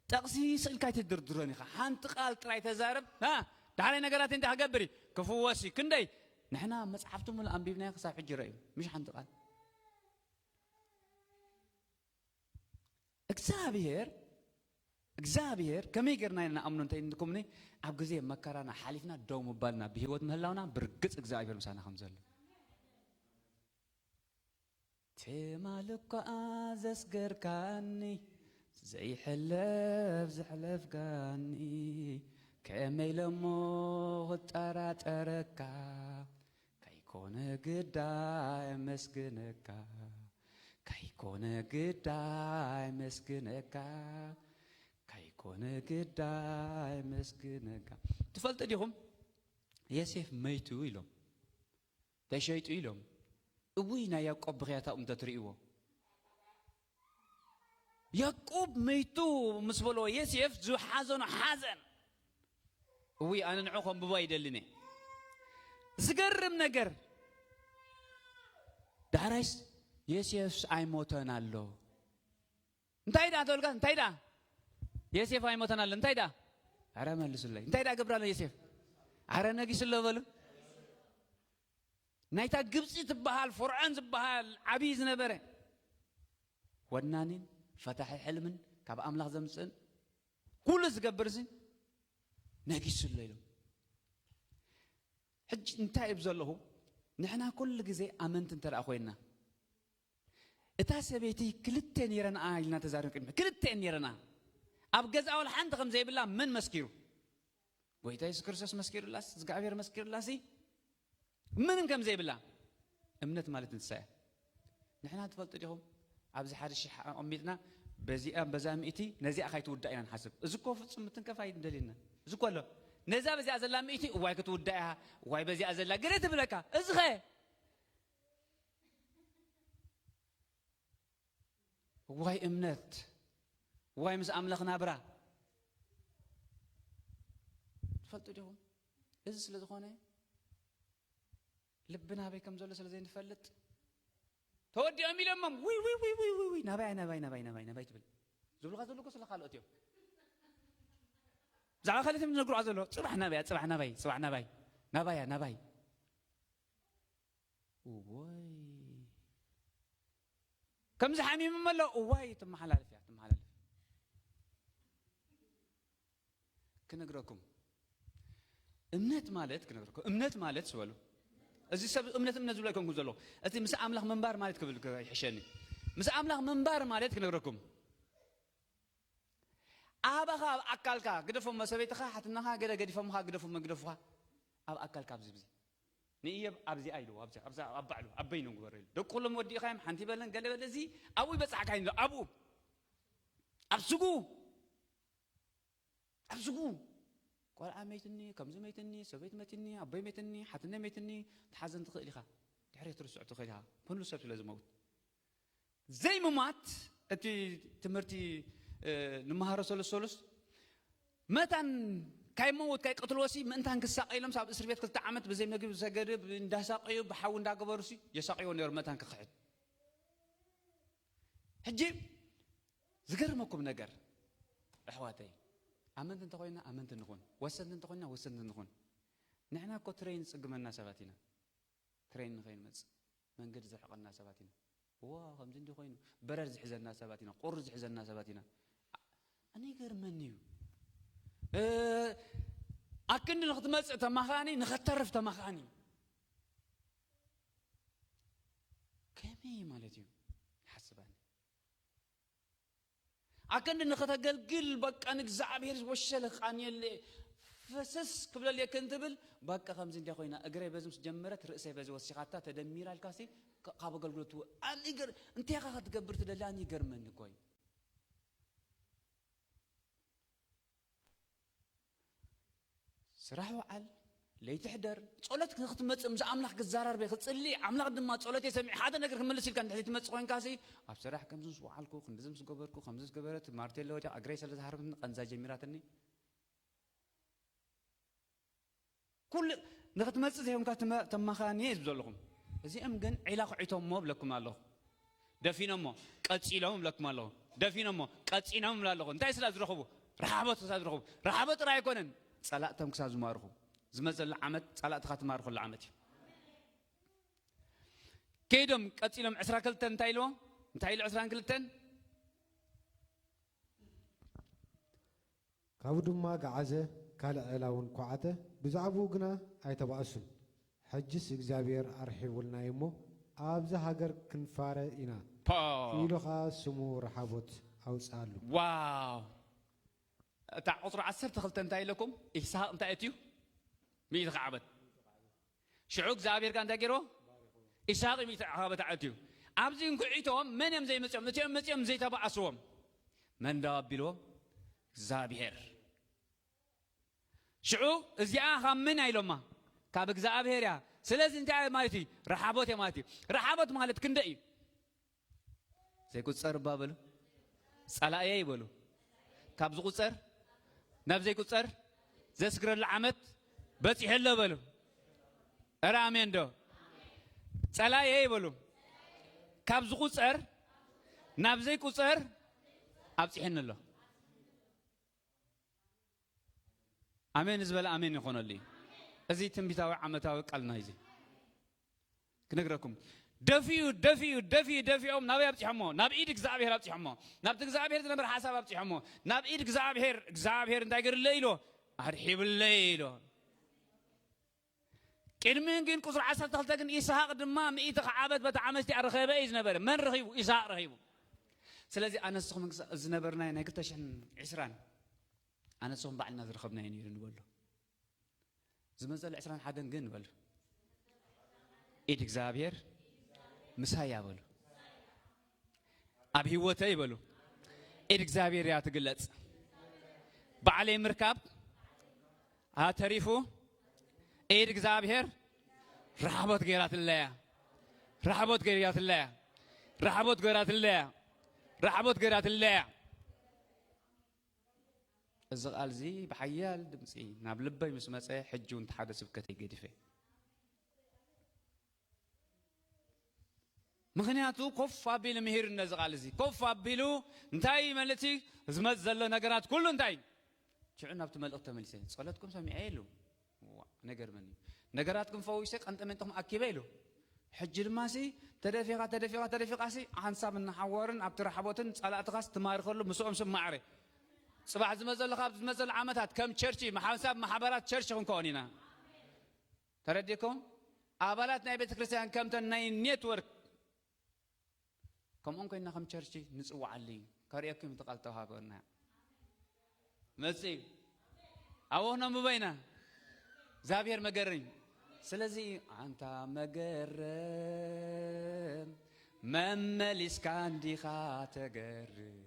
ጥቕሲ ስእልካ ኣይትድርድሮን ኢኻ። ሓንቲ ቃል ጥራይ ተዛረብ፣ ሃ፣ ዳሕራይ ነገራት እንታይ ክገብር እዩ? ክፍወስ እዩ። ክንደይ? ንሕና መጽሓፍቲ ሙሉእ ኣንቢብናዮ ክሳብ ሕጂ ረእዩ። ምሽ ሓንቲ ቃል። እግዚኣብሔር፣ እግዚኣብሔር ከመይ ጌርና ኢና ንኣምኖ እንተ ኢልኩምኒ፣ ኣብ ግዜ መከራና ሓሊፍና ደው ምባልና፣ ብህይወት ምህላውና ብርግጽ እግዚኣብሔር ምሳና ከም ዘሎ። ትማል እኳ ዘስገርካኒ፣ ዘይሕለፍ ዘሕለፍካኒ፣ ከመይ ኢለ እሞ ክጠራጠረካ? ከይኮነ ግዳይ መስግነካ፣ ከይኮነ ግዳይ መስግነካ፣ ከይኮነ ግዳይ መስግነካ። ትፈልጡ ዲኹም? ዮሴፍ መይቱ ኢሎም፣ ተሸይጡ ኢሎም። እውይ ናይ ያዕቆብ ብኽያታኡ እንተትርእይዎ። ያዕቆብ መይቱ ምስ በልዎ ዮሴፍ ዝሓዘኖ ሓዘን። እውይ ኣነ ንዑ ከንብቦ ኣይደልን እየ። ዝገርም ነገር። ዳሕራይስ ዮሴፍስ ኣይሞተን ኣሎ። እንታይ ደኣ ተበልካ? እንታይ ደኣ? ዮሴፍ ኣይሞተን ኣሎ። እንታይ ደኣ? ኣረ መልሱለይ። እንታይ ደኣ ገብር ኣሎ ዮሴፍ? ኣረ ነጊሱ ኣሎ በሉ። ናይታ ግብፂ ትበሃል ፈርዖን ዝበሃል ዓብዪ ዝነበረ ወናኒን ፈታሒ ሕልምን ካብ ኣምላኽ ዘምፅእን ኩሉ ዝገብር እዚ ነጊሱ ኣሎ ኢሎም። ሕጂ እንታይ እብ ዘለኹ? ንሕና ኩሉ ግዜ ኣመንቲ እንተ ደኣ ኮይንና፣ እታ ሰበይቲ ክልተ ነይረንኣ ኢልና ተዛሪብ ቅድሚ ክልተ ነይረንኣ። ኣብ ገዛ ወላ ሓንቲ ከም ዘይብላ መን መስኪሩ? ጎይታ የሱስ ክርስቶስ መስኪሩላስ እግዚኣብሔር መስኪሩላሲ ምንም ከም ዘይብላ እምነት ማለት ንሳ እያ። ንሕና ትፈልጡ ዲኹም? ኣብዚ ሓደ ሽሕ ኣቐሚጥና በዚኣ በዛ ሚእቲ ነዚኣ ካይትውዳእ ኢና ንሓስብ። እዚ እኮ ፍጹም ምትንከፍ ኣይንደልየና። እዚ እኮ ኣሎ ነዛ በዚኣ ዘላ ሚእቲ እዋይ ክትውዳእ እያ፣ እዋይ በዚኣ ዘላ ግደ ትብለካ። እዚ ኸ እዋይ እምነት፣ እዋይ ምስ ኣምላኽ ናብራ። ትፈልጡ ዲኹም? እዚ ስለ ዝኾነ ልብና ኣበይ ከም ዘሎ ስለ ዘይንፈልጥ ተወዲኦም ኢሎሞም ውይ ውይ ውይ ውይ ውይ ውይ ናባይ ናባይ ናባይ ናባይ ናባይ ትብል ዝብሉካ ዘለኩ ስለ ካልኦት እዮም። ብዛዕባ ካልኦት እዮም ዝነግሩዋ ዘሎ ጽባሕ ናባያ ጽባሕ ናባይ ጽባሕ ናባይ ናባያ ናባይ እዋይ ከምዚ ሓሚሙ ኣሎ እዋይ ትመሓላለፍ እያ ትመሓላለፍ። ክነግረኩም እምነት ማለት ክነግረኩም እምነት ማለት ዝበሉ እዚ ሰብ እምነት እምነት ዝብሎ ኣይኮንኩም ዘሎ እቲ ምስ ኣምላኽ ምንባር ማለት ክብል ይሕሸኒ። ምስ ኣምላኽ ምንባር ማለት ክነግረኩም ኣባኻ ኣብ ኣካልካ ግደፎም ሰበይትኻ ሓትናኻ ገለ ገዲፎምኻ ግደፎም ግደፉኻ ኣብ ኣካልካ ኣብዚ ብዚ ንእየብ ኣብዚኣ ኢልዎ ኣብዛ ኣብዛ ኣብ ባዕሉ ኣብ በይኖም ግበሮ ኢሉ ደቂ ኩሎም ወዲእኻዮም ሓንቲ በለን ገለ በለ እዚ ኣብኡ ይበጽሓካ ኢሉ ኣብኡ ኣብ ስጉ ኣብ ስጉ ቆልዓ መይትኒ ከምዚ መይትኒ ሰበይት መይትኒ ኣቦይ መይትኒ ሓትነ መይትኒ ትሓዘን ትኽእል ኢኻ ድሕሪ ትርስዕ ትኽእል ኢኻ ኩሉ ሰብ ስለ ዝመውት ዘይምሟት እቲ ትምህርቲ እ፣ ንመሃሮ ሰሉስ ሰሉስ መታን ካይመውት ካይቀትልዎሲ ምእንታን ክሳቀ ኢሎም ሳብ እስር ቤት ክልተ ዓመት ብዘይ ምግቢ ዝሰገደ እንዳሳቀዩ ብሓዊ እንዳገበሩሲ የሳቅይዎ ነሩ መታን ክክሕድ ሕጂ ዝገርመኩም ነገር ኣሕዋተይ ኣመንቲ እንተኮይና ኣመንቲ ንኹን ወሰንቲ እንተኮይና ወሰንቲ ንኹን ንሕና እኮ ትረይ ንጽግመና ሰባት ኢና ትረይ ንኸይንመጽእ መንገዲ ዝርሕቐና ሰባት ኢና እዋ ከምዚ እንዲ ኮይኑ በረድ ዝሕዘና ሰባት ኢና ቁሪ ዝሕዘና ሰባት ኢና ኣነ ይገርመኒ እዩ እ፣ ኣክንዲ ንክትመጽእ ተማኻኒ ንኸተርፍ ተማኻኒ ከመይ ማለት እዩ ሓስባኒ ኣክንዲ ንኸተገልግል በቃ ንእግዚኣብሔር ዝወሸለ ቃንየለ ፈሰስ ክብለልየ ክንትብል በቃ ከምዚ እንዲያ ኮይና እግረይ በዚ ምስ ጀመረት ርእሰይ በዚ ወሲኻታ ተደሚራ ኢልካሲ ካብ ኣገልግሎት እንታይ ኢኻ ክትገብር ትደሊ ኣነ ይገርመኒ እኮ እዩ ስራሕ ውዓል ለይቲ ሕደር ጸሎት ክትመጽእ ምስ ኣምላኽ ክዘራርበ ክጽሊ ኣምላኽ ድማ ጸሎተይ ሰሚዕ ሓደ ነገር ክመልስ ኢልካ እንድሕር ትመጽእ ኮይንካ ሲ ኣብ ስራሕ ከምዚ ምስ ወዓልኩ ክንድዚ ምስ ገበርኩ ከምዚ ምስ ገበረት ማርቴሎ ወዲያ እግረይ ስለ ዝሃርብኒ ቀንዛ ጀሚራትኒ ኩሉ ንክትመጽእ ዘይኮንካ ተማኻኒ እየ ዝብ ዘለኹም እዚኦም ግን ዒላ ክዒቶሞ ብለኩም ኣለኹ ደፊኖሞ ቀጺሎም እብለኩም ኣለኹ ደፊኖሞ ቀጺኖም እብላ ኣለኹ እንታይ ስላ ዝረኽቡ ረሓቦት ክሳ ዝረኽቡ ረሓቦት ጥራይ ኣይኮነን ጸላእቶም ክሳ ዝማርኹ ዝመጸሉ ዓመት ጸላእትኻ ትማርኹሉ ዓመት እዩ ከይዶም ቀጺሎም ዕስራ ክልተ እንታይ ኢልዎም እንታይ ኢሉ ዕስራን ክልተን ካብኡ ድማ ገዓዘ፣ ካልእ ዒላ እውን ኳዓተ፣ ብዛዕባኡ ግና ኣይተባእሱን። ሕጅስ እግዚኣብሄር ኣርሒቡልና እዩ እሞ፣ ኣብዚ ሃገር ክንፋረ ኢና ኢሉ ኸኣ ስሙ ረሓቦት ኣውጽኣሉ። ዋው! እታ ቁጽሪ ዓሰርተ ክልተ እንታይ ኢለኩም? ይስሐቅ እንታይ እትዩ? ሚእቲ ከዓበት። ሽዑ እግዚኣብሔር ከ እንታይ ገይርዎ? ይስሐቅ ሚእቲ ዓመት ኣእትዩ። ኣብዚ እንኩዒቶም መን እዮም ዘይመፅኦም? እቲኦም መፅኦም ዘይተባእስዎም መን ዶ ኣቢልዎም? እግዚኣብሔር። ሽዑ እዚኣ ካብ መን ኢሎማ? ካብ እግዚኣብሔር እያ። ስለዚ እንታይ ማለት እዩ? ረሓቦት እየ ማለት እዩ። ረሓቦት ማለት ክንደይ እዩ? ዘይቁጸር እባ በሉ። ጸላእየይ በሉ። ካብ ዝቁጸር ናብ ዘይቁጸር ዘስግረሉ ዓመት በጺሐ ኣሎ በሉ። እረ ኣሜን ዶ? ጸላእየይ በሉ። ካብ ዝቁጸር ናብ ዘይቁጸር ኣብጺሐኒ ኣሎ። ኣሜን ዝበለ ኣሜን ይኾነሉ እዩ። እዚ ትንቢታዊ ዓመታዊ ቃልና እዩ። ክነግረኩም ደፊኡ ደፊኡ ደፊኡ ደፊኦም ናበይ ኣብፂሖሞ? ናብ ኢድ እግዚኣብሔር ኣብፂሖሞ። ናብቲ እግዚኣብሔር ዝነበረ ሓሳብ ኣብፂሖሞ። ናብ ኢድ እግዚኣብሔር እግዚኣብሔር እንታይ ገርለይ ኢሎ ኣርሒብለይ ኢሎ። ቅድሚኡ ግን ቁፅሪ ዓሰርተ ክልተ ግን ይስሐቅ ድማ ምእቲ ከዓበት በታ ዓመት እቲኣ ረኸበ እዩ ዝነበረ። መን ረኺቡ? ይስሐቅ ረኺቡ። ስለዚ ኣነ ንስኹም ዝነበርናዮ ናይ ክልተ ሽሕን ዕስራን ኣነ ንስኹም ባዕልና ዝረኸብናዮ ነይሩ ንበሎ። ዝመፀሉ ዕስራን ሓደን ግን በሉ፣ ኢድ እግዚኣብሔር ምሳያ በሉ። ኣብ ህይወተይ በሉ፣ ኢድ እግዚኣብሔር እያ ትግለጽ። ባዕለይ ምርካብ ኣተሪፉ ኢድ እግዚኣብሔር ራሕቦት ገይራትለያ፣ ራሕቦት ገይራትለያ፣ ራሕቦት ገይራትለያ፣ ራሕቦት ገይራትለያ። እዚ ቃል እዚ ብሓያል ድምፂ ናብ ልበይ ምስ መፀ፣ ሕጂ እውን ሓደ ስብከተይ ገዲፈ። ምኽንያቱ ኮፍ ኣቢሉ ምሂሩ ነዚ ቃል እዚ ኮፍ ኣቢሉ እንታይ መልእቲ ዝመፅ ዘሎ ነገራት ኩሉ እንታይ ሽዑ ናብቲ መልእኽቲ ተመሊሰ ጸሎትኩም ሰሚዐ ኢሉ። ዋ፣ ነገር መን እዩ? ነገራትኩም ፈዊሰ ቀንጠመንጥኹም ኣኪበ ኢሉ። ሕጂ ድማ ሲ ተደፊኻ ተደፊኻ ተደፊኻ ሲ ሓንሳብ እናሓወርን ኣብቲ ራሕቦትን ጸላእትኻስ ትማርኸሉ ምስኦም ስብ ማዕረ ጽባሕ ዝመዘሉ ካብ ዝመዘሉ ዓመታት ከም ቸርች ሓንሳብ ማሕበራት ቸርች ክንከውን ኢና። ተረዲኩም? ኣባላት ናይ ቤተ ክርስቲያን ከምተን ናይ ኔትወርክ ከምኦም ኮይና ከም ቸርች ንጽውዓሉ እዩ። ከርእየኩም እቲ ቃል ተዋሃበና መጽእ እዩ። ኣብኡ ነንብቦ ኢና። እግዚኣብሔር መገረም። ስለዚ ኣንታ መገረም መመሊስካ እንዲኻ ተገርም።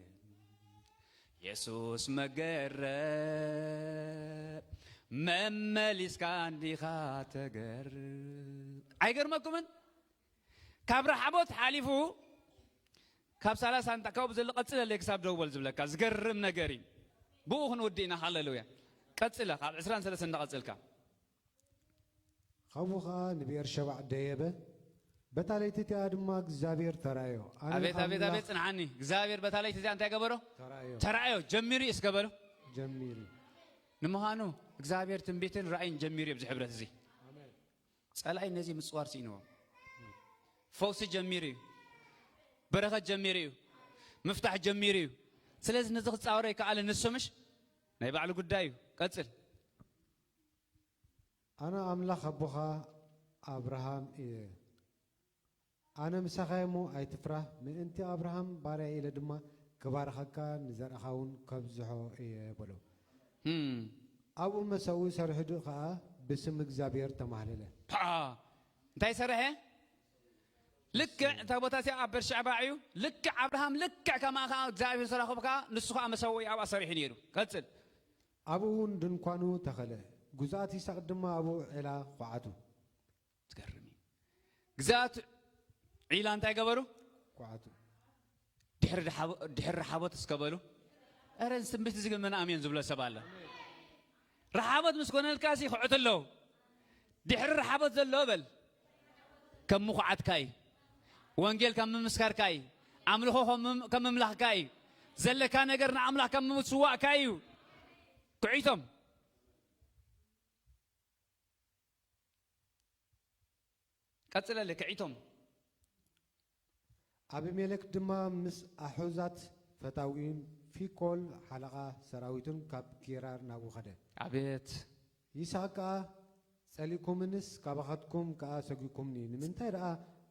የሱስ መገረም መመሊስካ እንዲኻ ተገርም። ኣይገርመኩምን? ካብ ረሓቦት ሓሊፉ ካብ ሰላሳ እንታ ካብኡ ዘሎ ቀጽለለይ ክሳብ ደው በል ዝብለካ ዝገርም ነገር እዩ። ብኡ ክንውድእ ኢና። ሃሌሉያ። ቀጽለ ካብ ዕስራን ሰለስተን እንዳቐጽልካ። ካብኡ ኸኣ ንብኤርሸባዕ ደየበ፣ በታ ለይቲ እቲኣ ድማ እግዚኣብሔር ተራእዮ። ኣነ ኣቤት፣ ኣቤት፣ ኣምላኽ ኣቤት፣ ጽንዓኒ። እግዚኣብሔር በታ ለይቲ እዚኣ እንታይ ገበሮ? ተራእዮ። ተራእዮ። ጀሚሩ እዩ እስከ በሉ። ጀሚሩ። ንምዃኑ እግዚኣብሔር ትንቢትን ራእይን ጀሚሩ እዩ ኣብዚ ሕብረት እዚ። ኣሜን። ጸላኢ ነዚ ምጽዋር ስኢንዎ። ፈውሲ ጀሚሩ እዩ። በረኸት ጀሚሩ እዩ። ምፍታሕ ጀሚሩ እዩ። ስለዚ ነዚ ክጻወሮ ይከኣል ንሱ ምሽ ናይ ባዕሉ ጉዳይ እዩ። ቀጽል። ኣነ ኣምላኽ ኣቦኻ ኣብርሃም እየ። ኣነ ምሳኻ እየ እሞ ኣይትፍራህ። ምእንቲ ኣብርሃም ባርያ ኢለ ድማ ክባርኸካ ንዘርእኻ እውን ከብዝሖ እየ በሎ። እም። ኣብኡ መሰውኢ ሰሪሑ ከኣ ብስም እግዚኣብሔር ተማህለለ። ፓ! እንታይ ሰረሐ? ልክዕ እታ ቦታ እዚኣ ኣብ በርሻዕባ እዩ። ልክዕ ኣብርሃም ልክዕ ከማኻ እግዚኣብሔር ዝረኸቦ ከኣ ንሱ ከኣ መሰውኢ ኣብኣ ሰሪሑ ነይሩ። ቀጽል። ኣብኡ እውን ድንኳኑ ተኸለ። ግዙኣት ይስሐቅ ድማ ኣብኡ ዒላ ኳዓቱ። ትገርም እዩ። ግዛት ዒላ እንታይ ገበሩ? ኳዓቱ። ድሕሪ ድሓቦ-፣ ድሕሪ ረሓቦት እስከ በሉ። ኧረ እዚ ትንቢት እዚ ግን መን ኣሜን ዝብሎ ሰብ ኣሎ? ረሓቦት ምስ ኮነልካ ሲ ክዕት ኣለዉ። ድሕሪ ረሓቦት ዘሎ በል። ከም ምኹዓትካ እዩ። ወንጌል ከም ምምስካርካ እዩ። ኣምልኾ ከም ምም-፣ ከም ምምላኽካ እዩ። ዘለካ ነገር ንኣምላኽ ከም ምስዋእካ እዩ። ክዒቶም። ቀጽለለ፣ ክዒቶም። ኣቢሜሌክ ድማ ምስ ኣሑዛት ፈታዊኡን ፊኮል ሓለቓ ሰራዊቱን ካብ ጌራር ናብኡ ኸደ። ኣቤት። ይስሐቅ ከኣ፣ ጸሊእኩምንስ ካባኻትኩም ከኣ ሰጒግኩምኒ፣ ንምንታይ ደኣ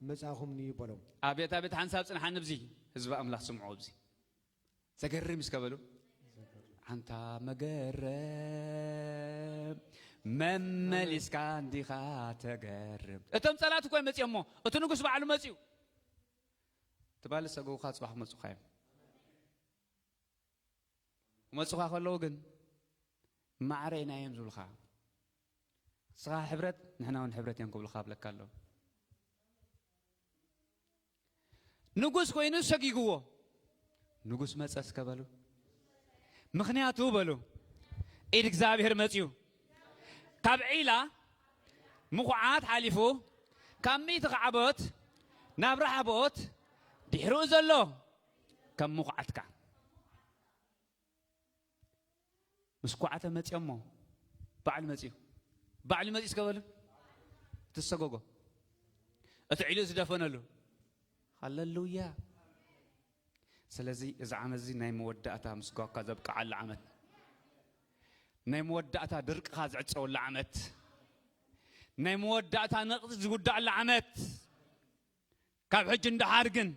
መጻእኩምኒ? በሎም። ኣቤት፣ ኣቤት፣ ሓንሳብ ጽንሓኒ ኣብዚ ህዝቢ ኣምላኽ ስምዑ ኣብዚ። ዘገርም እስከ በሉ። ኣንታ መገረም መመሊስካ እንዲኻ ተገርም። እቶም ጸላት እኮ እዮም መጺኦሞ። እቲ ንጉስ ባዕሉ መጺኡ። ትባል ሰገውኻ ጽባሕ ክመጹኻ እዮም። ክመጹኻ ከለዉ ግን ማዕረ ኢና እዮም ዝብሉኻ። ንስኻ ሕብረት፣ ንሕና እውን ሕብረት እዮም ክብሉኻ ብለካ ኣለዉ። ንጉስ ኮይኑ ሰጊግዎ። ንጉስ መጸ እስከ በሉ። ምኽንያቱ በሉ፣ ኢድ እግዚኣብሔር መጽዩ። ካብ ዒላ ምኹዓት ሓሊፉ፣ ካብ ሚእቲ ከዓቦት ናብ ረሓቦት ድሕሪኡ ዘሎ ከም ምኹዓትካ። ምስ ኳዕተ መጺኦሞ፣ ባዕሉ መጺኡ። ባዕሉ መጺኡ እስከ በሉ። እቲ ዝሰጎጎ። እቲ ዒሉ ዝደፈነሉ። ሃሌሉያ። ስለዚ እዚ ዓመት እዚ ናይ መወዳእታ ምስ ጓካ ዘብቅዓሉ ዓመት። ናይ መወዳእታ ድርቅኻ ዝዕጸወሉ ዓመት። ናይ መወዳእታ ነቕጺ ዝውዳእሉ ዓመት። ካብ ሕጂ እንዳሓር ግን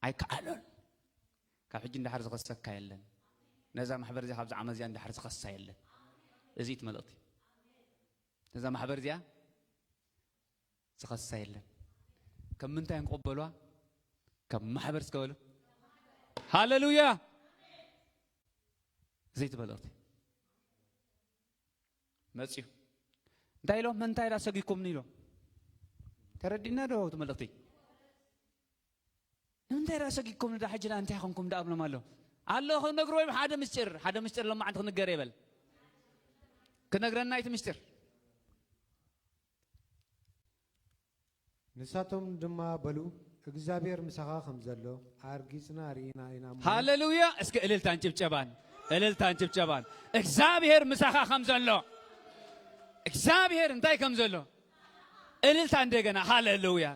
ኣይከኣሎን። ካብ ሕጂ እንዳሓር ዝኸሰካ የለን። ነዛ ማሕበር እዚኣ ካብዛ ዓመት እዚኣ እንዳሓር ዝኸሳ የለን። እዚ እቲ መልእኽቲ። ነዛ ማሕበር እዚኣ ዝኸሳ የለን። ከም ምንታይ ንቆበሏ? ከም ማሕበር እስከ በሉ። ሃሌሉያ። እዚ እቲ መልእኽቲ መጽዩ። እንታይ ኢሎም? ምንታይ ዳ ሰጊድኩምኒ ኢሎም። ተረዲእና ዶ እቲ መልእኽቲ? ንምንታይ ዳ ሰጊድኩም ንዳ ሕጂ ዳ እንታይ ኾንኩም ዳ ኣብሎም ኣሎ። ኣሎ ክነግሮ ወይም ሓደ ምስጢር፣ ሓደ ምስጢር ሎማዓንቲ ክንገር ይበል። ክነግረና እቲ ምስጢር። ንሳቶም ድማ በሉ፣ እግዚኣብሔር ምሳኻ ከም ዘሎ ኣርጊጽና ርኢና ኢና እሞ። ሃሌሉያ። እስኪ እልልታን ጭብጨባን፣ እልልታን ጭብጨባን። እግዚኣብሔር ምሳኻ ከም ዘሎ፣ እግዚኣብሔር እንታይ ከም ዘሎ። እልልታ እንደገና። ሃሌሉያ።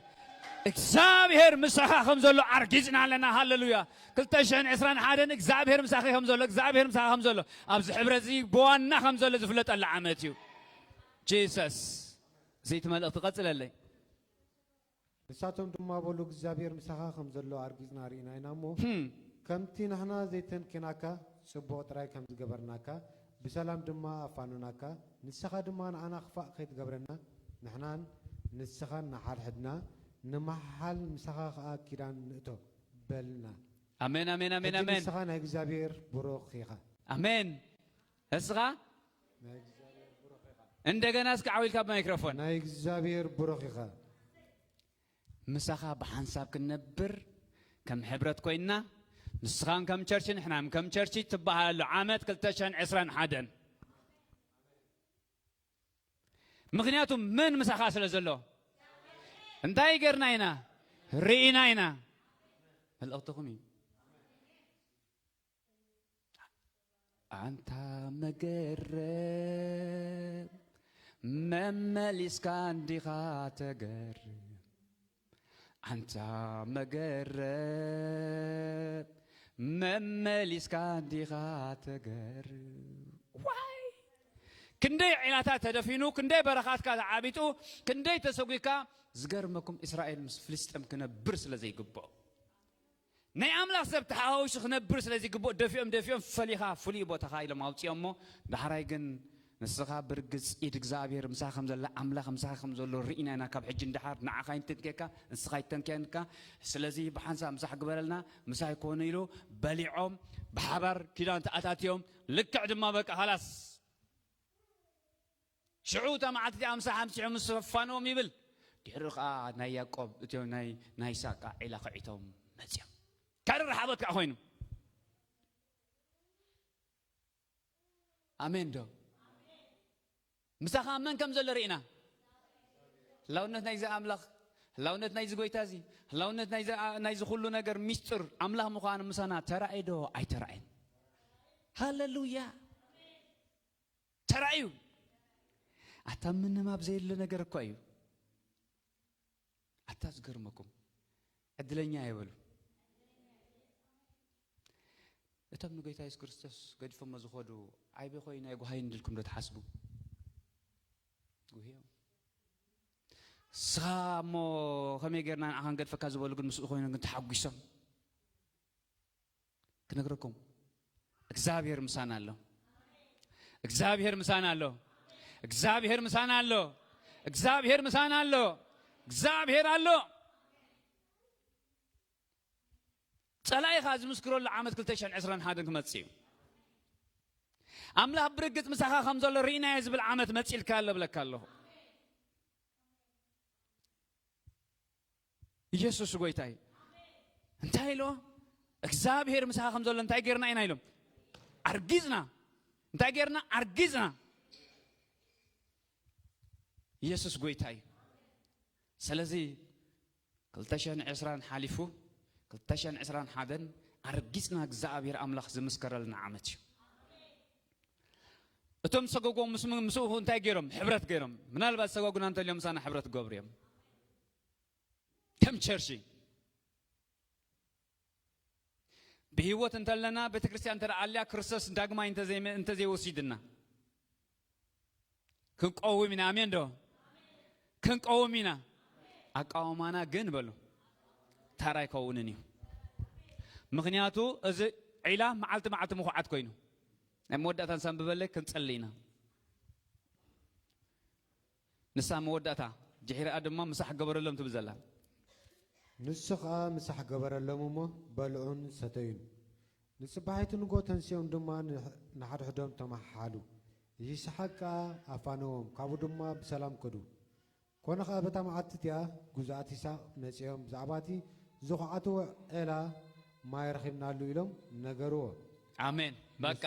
እግዚኣብሔር ምሳኻ ከም ዘሎ ኣርጊጽና ኣለና። ሃሌሉያ። ክልተ ሽሕን ዕስራን ሓደን እግዚኣብሔር ምሳኺ ከም ዘሎ፣ እግዚኣብሔር ምሳኻ ከም ዘሎ፣ ኣብዚ ሕብረት እዚ ብዋና ከም ዘሎ ዝፍለጠሉ ዓመት እዩ። ጂሰስ። እዚ እቲ መልእኽቲ ቀጽለለይ። ንሳቶም ድማ በሉ፣ እግዚኣብሔር ምሳኻ ከም ዘሎ ኣርጊጽና ርኢና ኢና እሞ፣ ህም። ከምቲ ንሕና ዘይተንኬናካ፣ ጽቡቕ ጥራይ ከም ዝገበርናካ፣ ብሰላም ድማ ኣፋነናካ፣ ንስኻ ድማ ንዓና ክፋእ ከይትገብረና፣ ንሕናን ንስኻን ንሓድሕድና ንመሓል፣ ምሳኻ ኸኣ ኪዳን ንእቶ በልና። ኣሜን፣ ኣሜን፣ ኣሜን፣ ሕጂ ኣሜን። ንስኻ ናይ እግዚኣብሔር ብሩኽ ኢኻ። ኣሜን። እስኻ ናይ እግዚኣብሔር ብሩኽ ኢኻ። እንደገና እስኪ ዓው ኢልካ ብማይክሮፎን። ናይ እግዚኣብሔር ብሩኽ ኢኻ። ምሳኻ ብሓንሳብ ክንነብር ከም ሕብረት ኮይንና፣ ንስኻን ከም ቸርች ንሕናን ከም ቸርች ትበሃለሉ ዓመት ክልተ ሽሕን ዕስራን ሓደን። ምኽንያቱ መን ምሳኻ ስለ ዘሎ። እንታይ ገርና ኢና? ርኢና ኢና። መልእኽትኹም እዩ። ኣንታ መገረም መመሊስካ እንዲኻ ተገርም። ኣንታ መገረም መመሊስካ እንዲኻ ተገርም። ዋይ! ክንደይ ዒላታት ተደፊኑ፣ ክንደይ በረኻትካ ተዓቢጡ፣ ክንደይ ተሰጒካ። ዝገርመኩም እስራኤል ምስ ፍልስጤም ክነብር ስለ ዘይግብኦ። ናይ ኣምላኽ ሰብ ተሓዋዊሱ ክነብር ስለ ዝግብኦ ደፊኦም ደፊኦም ፈሊኻ ፍሉይ ቦታኻ ኢሎም ኣውፅኦሞ። ዳሕራይ ግን ንስኻ ብርግፅ ኢድ እግዚኣብሔር ምሳኻ ከም ዘላ ኣምላኽ ምሳኻ ከም ዘሎ ርኢና ኢና። ካብ ሕጂ ንደሓር ንዓኻ ይንተንከየካ ንስኻ ይተንከየንካ። ስለዚ ብሓንሳብ ምሳሕ ግበረልና ምሳይ ኮነ ኢሉ በሊዖም ብሓባር ኪዳን ተኣታትዮም ልክዕ ድማ በቃ ሃላስ ሽዑ እታ መዓልቲ እቲኣ ምሳሕ ኣምሲሑ ምስ ኣፋነዎም ይብል ድሕሪ ኸዓ ናይ ያዕቆብ እቲኦም ናይ ናይ ይስሐቅ ከዓ ዒላ ኽዒቶም መፅዮም። ካልእ ረሓቦት ከዓ ኮይኑ ኣሜን ዶ? ምሳኻ መን ከም ዘሎ ርኢና። ህላውነት ናይዚ ኣምላኽ፣ ህላውነት ናይዚ ጎይታ እዚ፣ ህላውነት ናይዚ ኩሉ ነገር ሚስጥር ኣምላኽ ምዃኑ ምሳና ተራእየ ዶ ኣይተራእየን? ሃለሉያ። ተራእዩ። ኣታ ምንም ኣብ ዘየለ ነገር እኳ እዩ። ኣታ ዝገርመኩም ዕድለኛ እየ በሉ። እቶም ንጎይታ የሱስ ክርስቶስ ገዲፎሞ ዝኸዱ ዓይበይ ኾይ ናይ ጓሃይ እንድልኩም ዶ ትሓስቡ? ጉህዮም። ንስኻ እሞ ከመይ ጌርና ንዓኻ ንገድፈካ ዝበሉ ግን ምስኡ ኮይኖም ግን ተሓጒሶም። ክነግረኩም እግዚኣብሔር ምሳና ኣሎ። እግዚኣብሔር ምሳና ኣሎ። እግዚኣብሔር ምሳና ኣሎ። እግዚኣብሔር ምሳና ኣሎ። እግዚኣብሔር ኣሎ። ጸላኢኻ ዝምስክረሉ ዓመት ክልተ ሽሕን ዕስራን ሓደን ክመጽእ እዩ። ኣምላኽ ብርግጽ ምሳኻ ከም ዘሎ ርኢናዮ ዝብል ዓመት መጺእልካ ኣሎ ብለካ ኣለኹ። ኢየሱስ ጎይታ እዩ። እንታይ ኢልዎ? እግዚኣብሔር ምሳኻ ከም ዘሎ እንታይ ጌርና ኢና ኢሎም? ኣርጊጽና። እንታይ ጌርና? ኣርጊጽና። ኢየሱስ ጎይታ እዩ። ስለዚ ክልተ ሽሕን ዕስራን ሓሊፉ ክልተ ሽሕን ዕስራን ሓደን ኣርጊጽና እግዚኣብሔር ኣምላኽ ዝምስከረልና ዓመት እዩ። እቶም ዝሰገጉዎም ምስ ምስኡ እንታይ ገይሮም? ሕብረት ገይሮም። ምናልባት ዝሰገጉና እንተልዮም ምሳና ሕብረት ክገብሩ እዮም። ከም ቸርች ብህይወት እንተለና ቤተክርስትያን እንተ ኣልያ ክርስቶስ ዳግማይ እንተዘይወሲድና ክንቀውም ኢና። ኣሜን ዶ? ክንቀውም ኢና። ኣቃውማና ግን በሉ፣ ተራ ኣይከውንን እዩ። ምኽንያቱ እዚ ዒላ መዓልቲ መዓልቲ ምኹዓት ኮይኑ፣ ናይ መወዳእታ ንሳ ንብበለይ ክንጸሊ ኢና። ንሳ መወዳእታ፣ ድሕሪኣ ድማ ምሳሕ ገበረሎም ትብል ዘላ። ንሱ ኸኣ ምሳሕ ገበረሎም እሞ በልዑን ሰተዩን። ንጽባሒቱ ንጎ ተንሲኦም ድማ ንሕ-፣ ንሓድሕዶም ተመሓሓሉ። ይስሓቅ ከኣ ኣፋነዎም፣ ካብኡ ድማ ብሰላም ከዱ። ኮነ ኸኣ በታ መዓልቲ እቲኣ ግዙኣት ይስሓቅ መጺኦም ብዛዕባ እቲ ዝኹዓትዎ ዒላ ማይ ረኺብናሉ ኢሎም ነገርዎ። ኣሜን። በቃ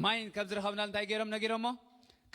ማይ ከም ዝረኸብና እንታይ ገይሮም ነጊሮሞ?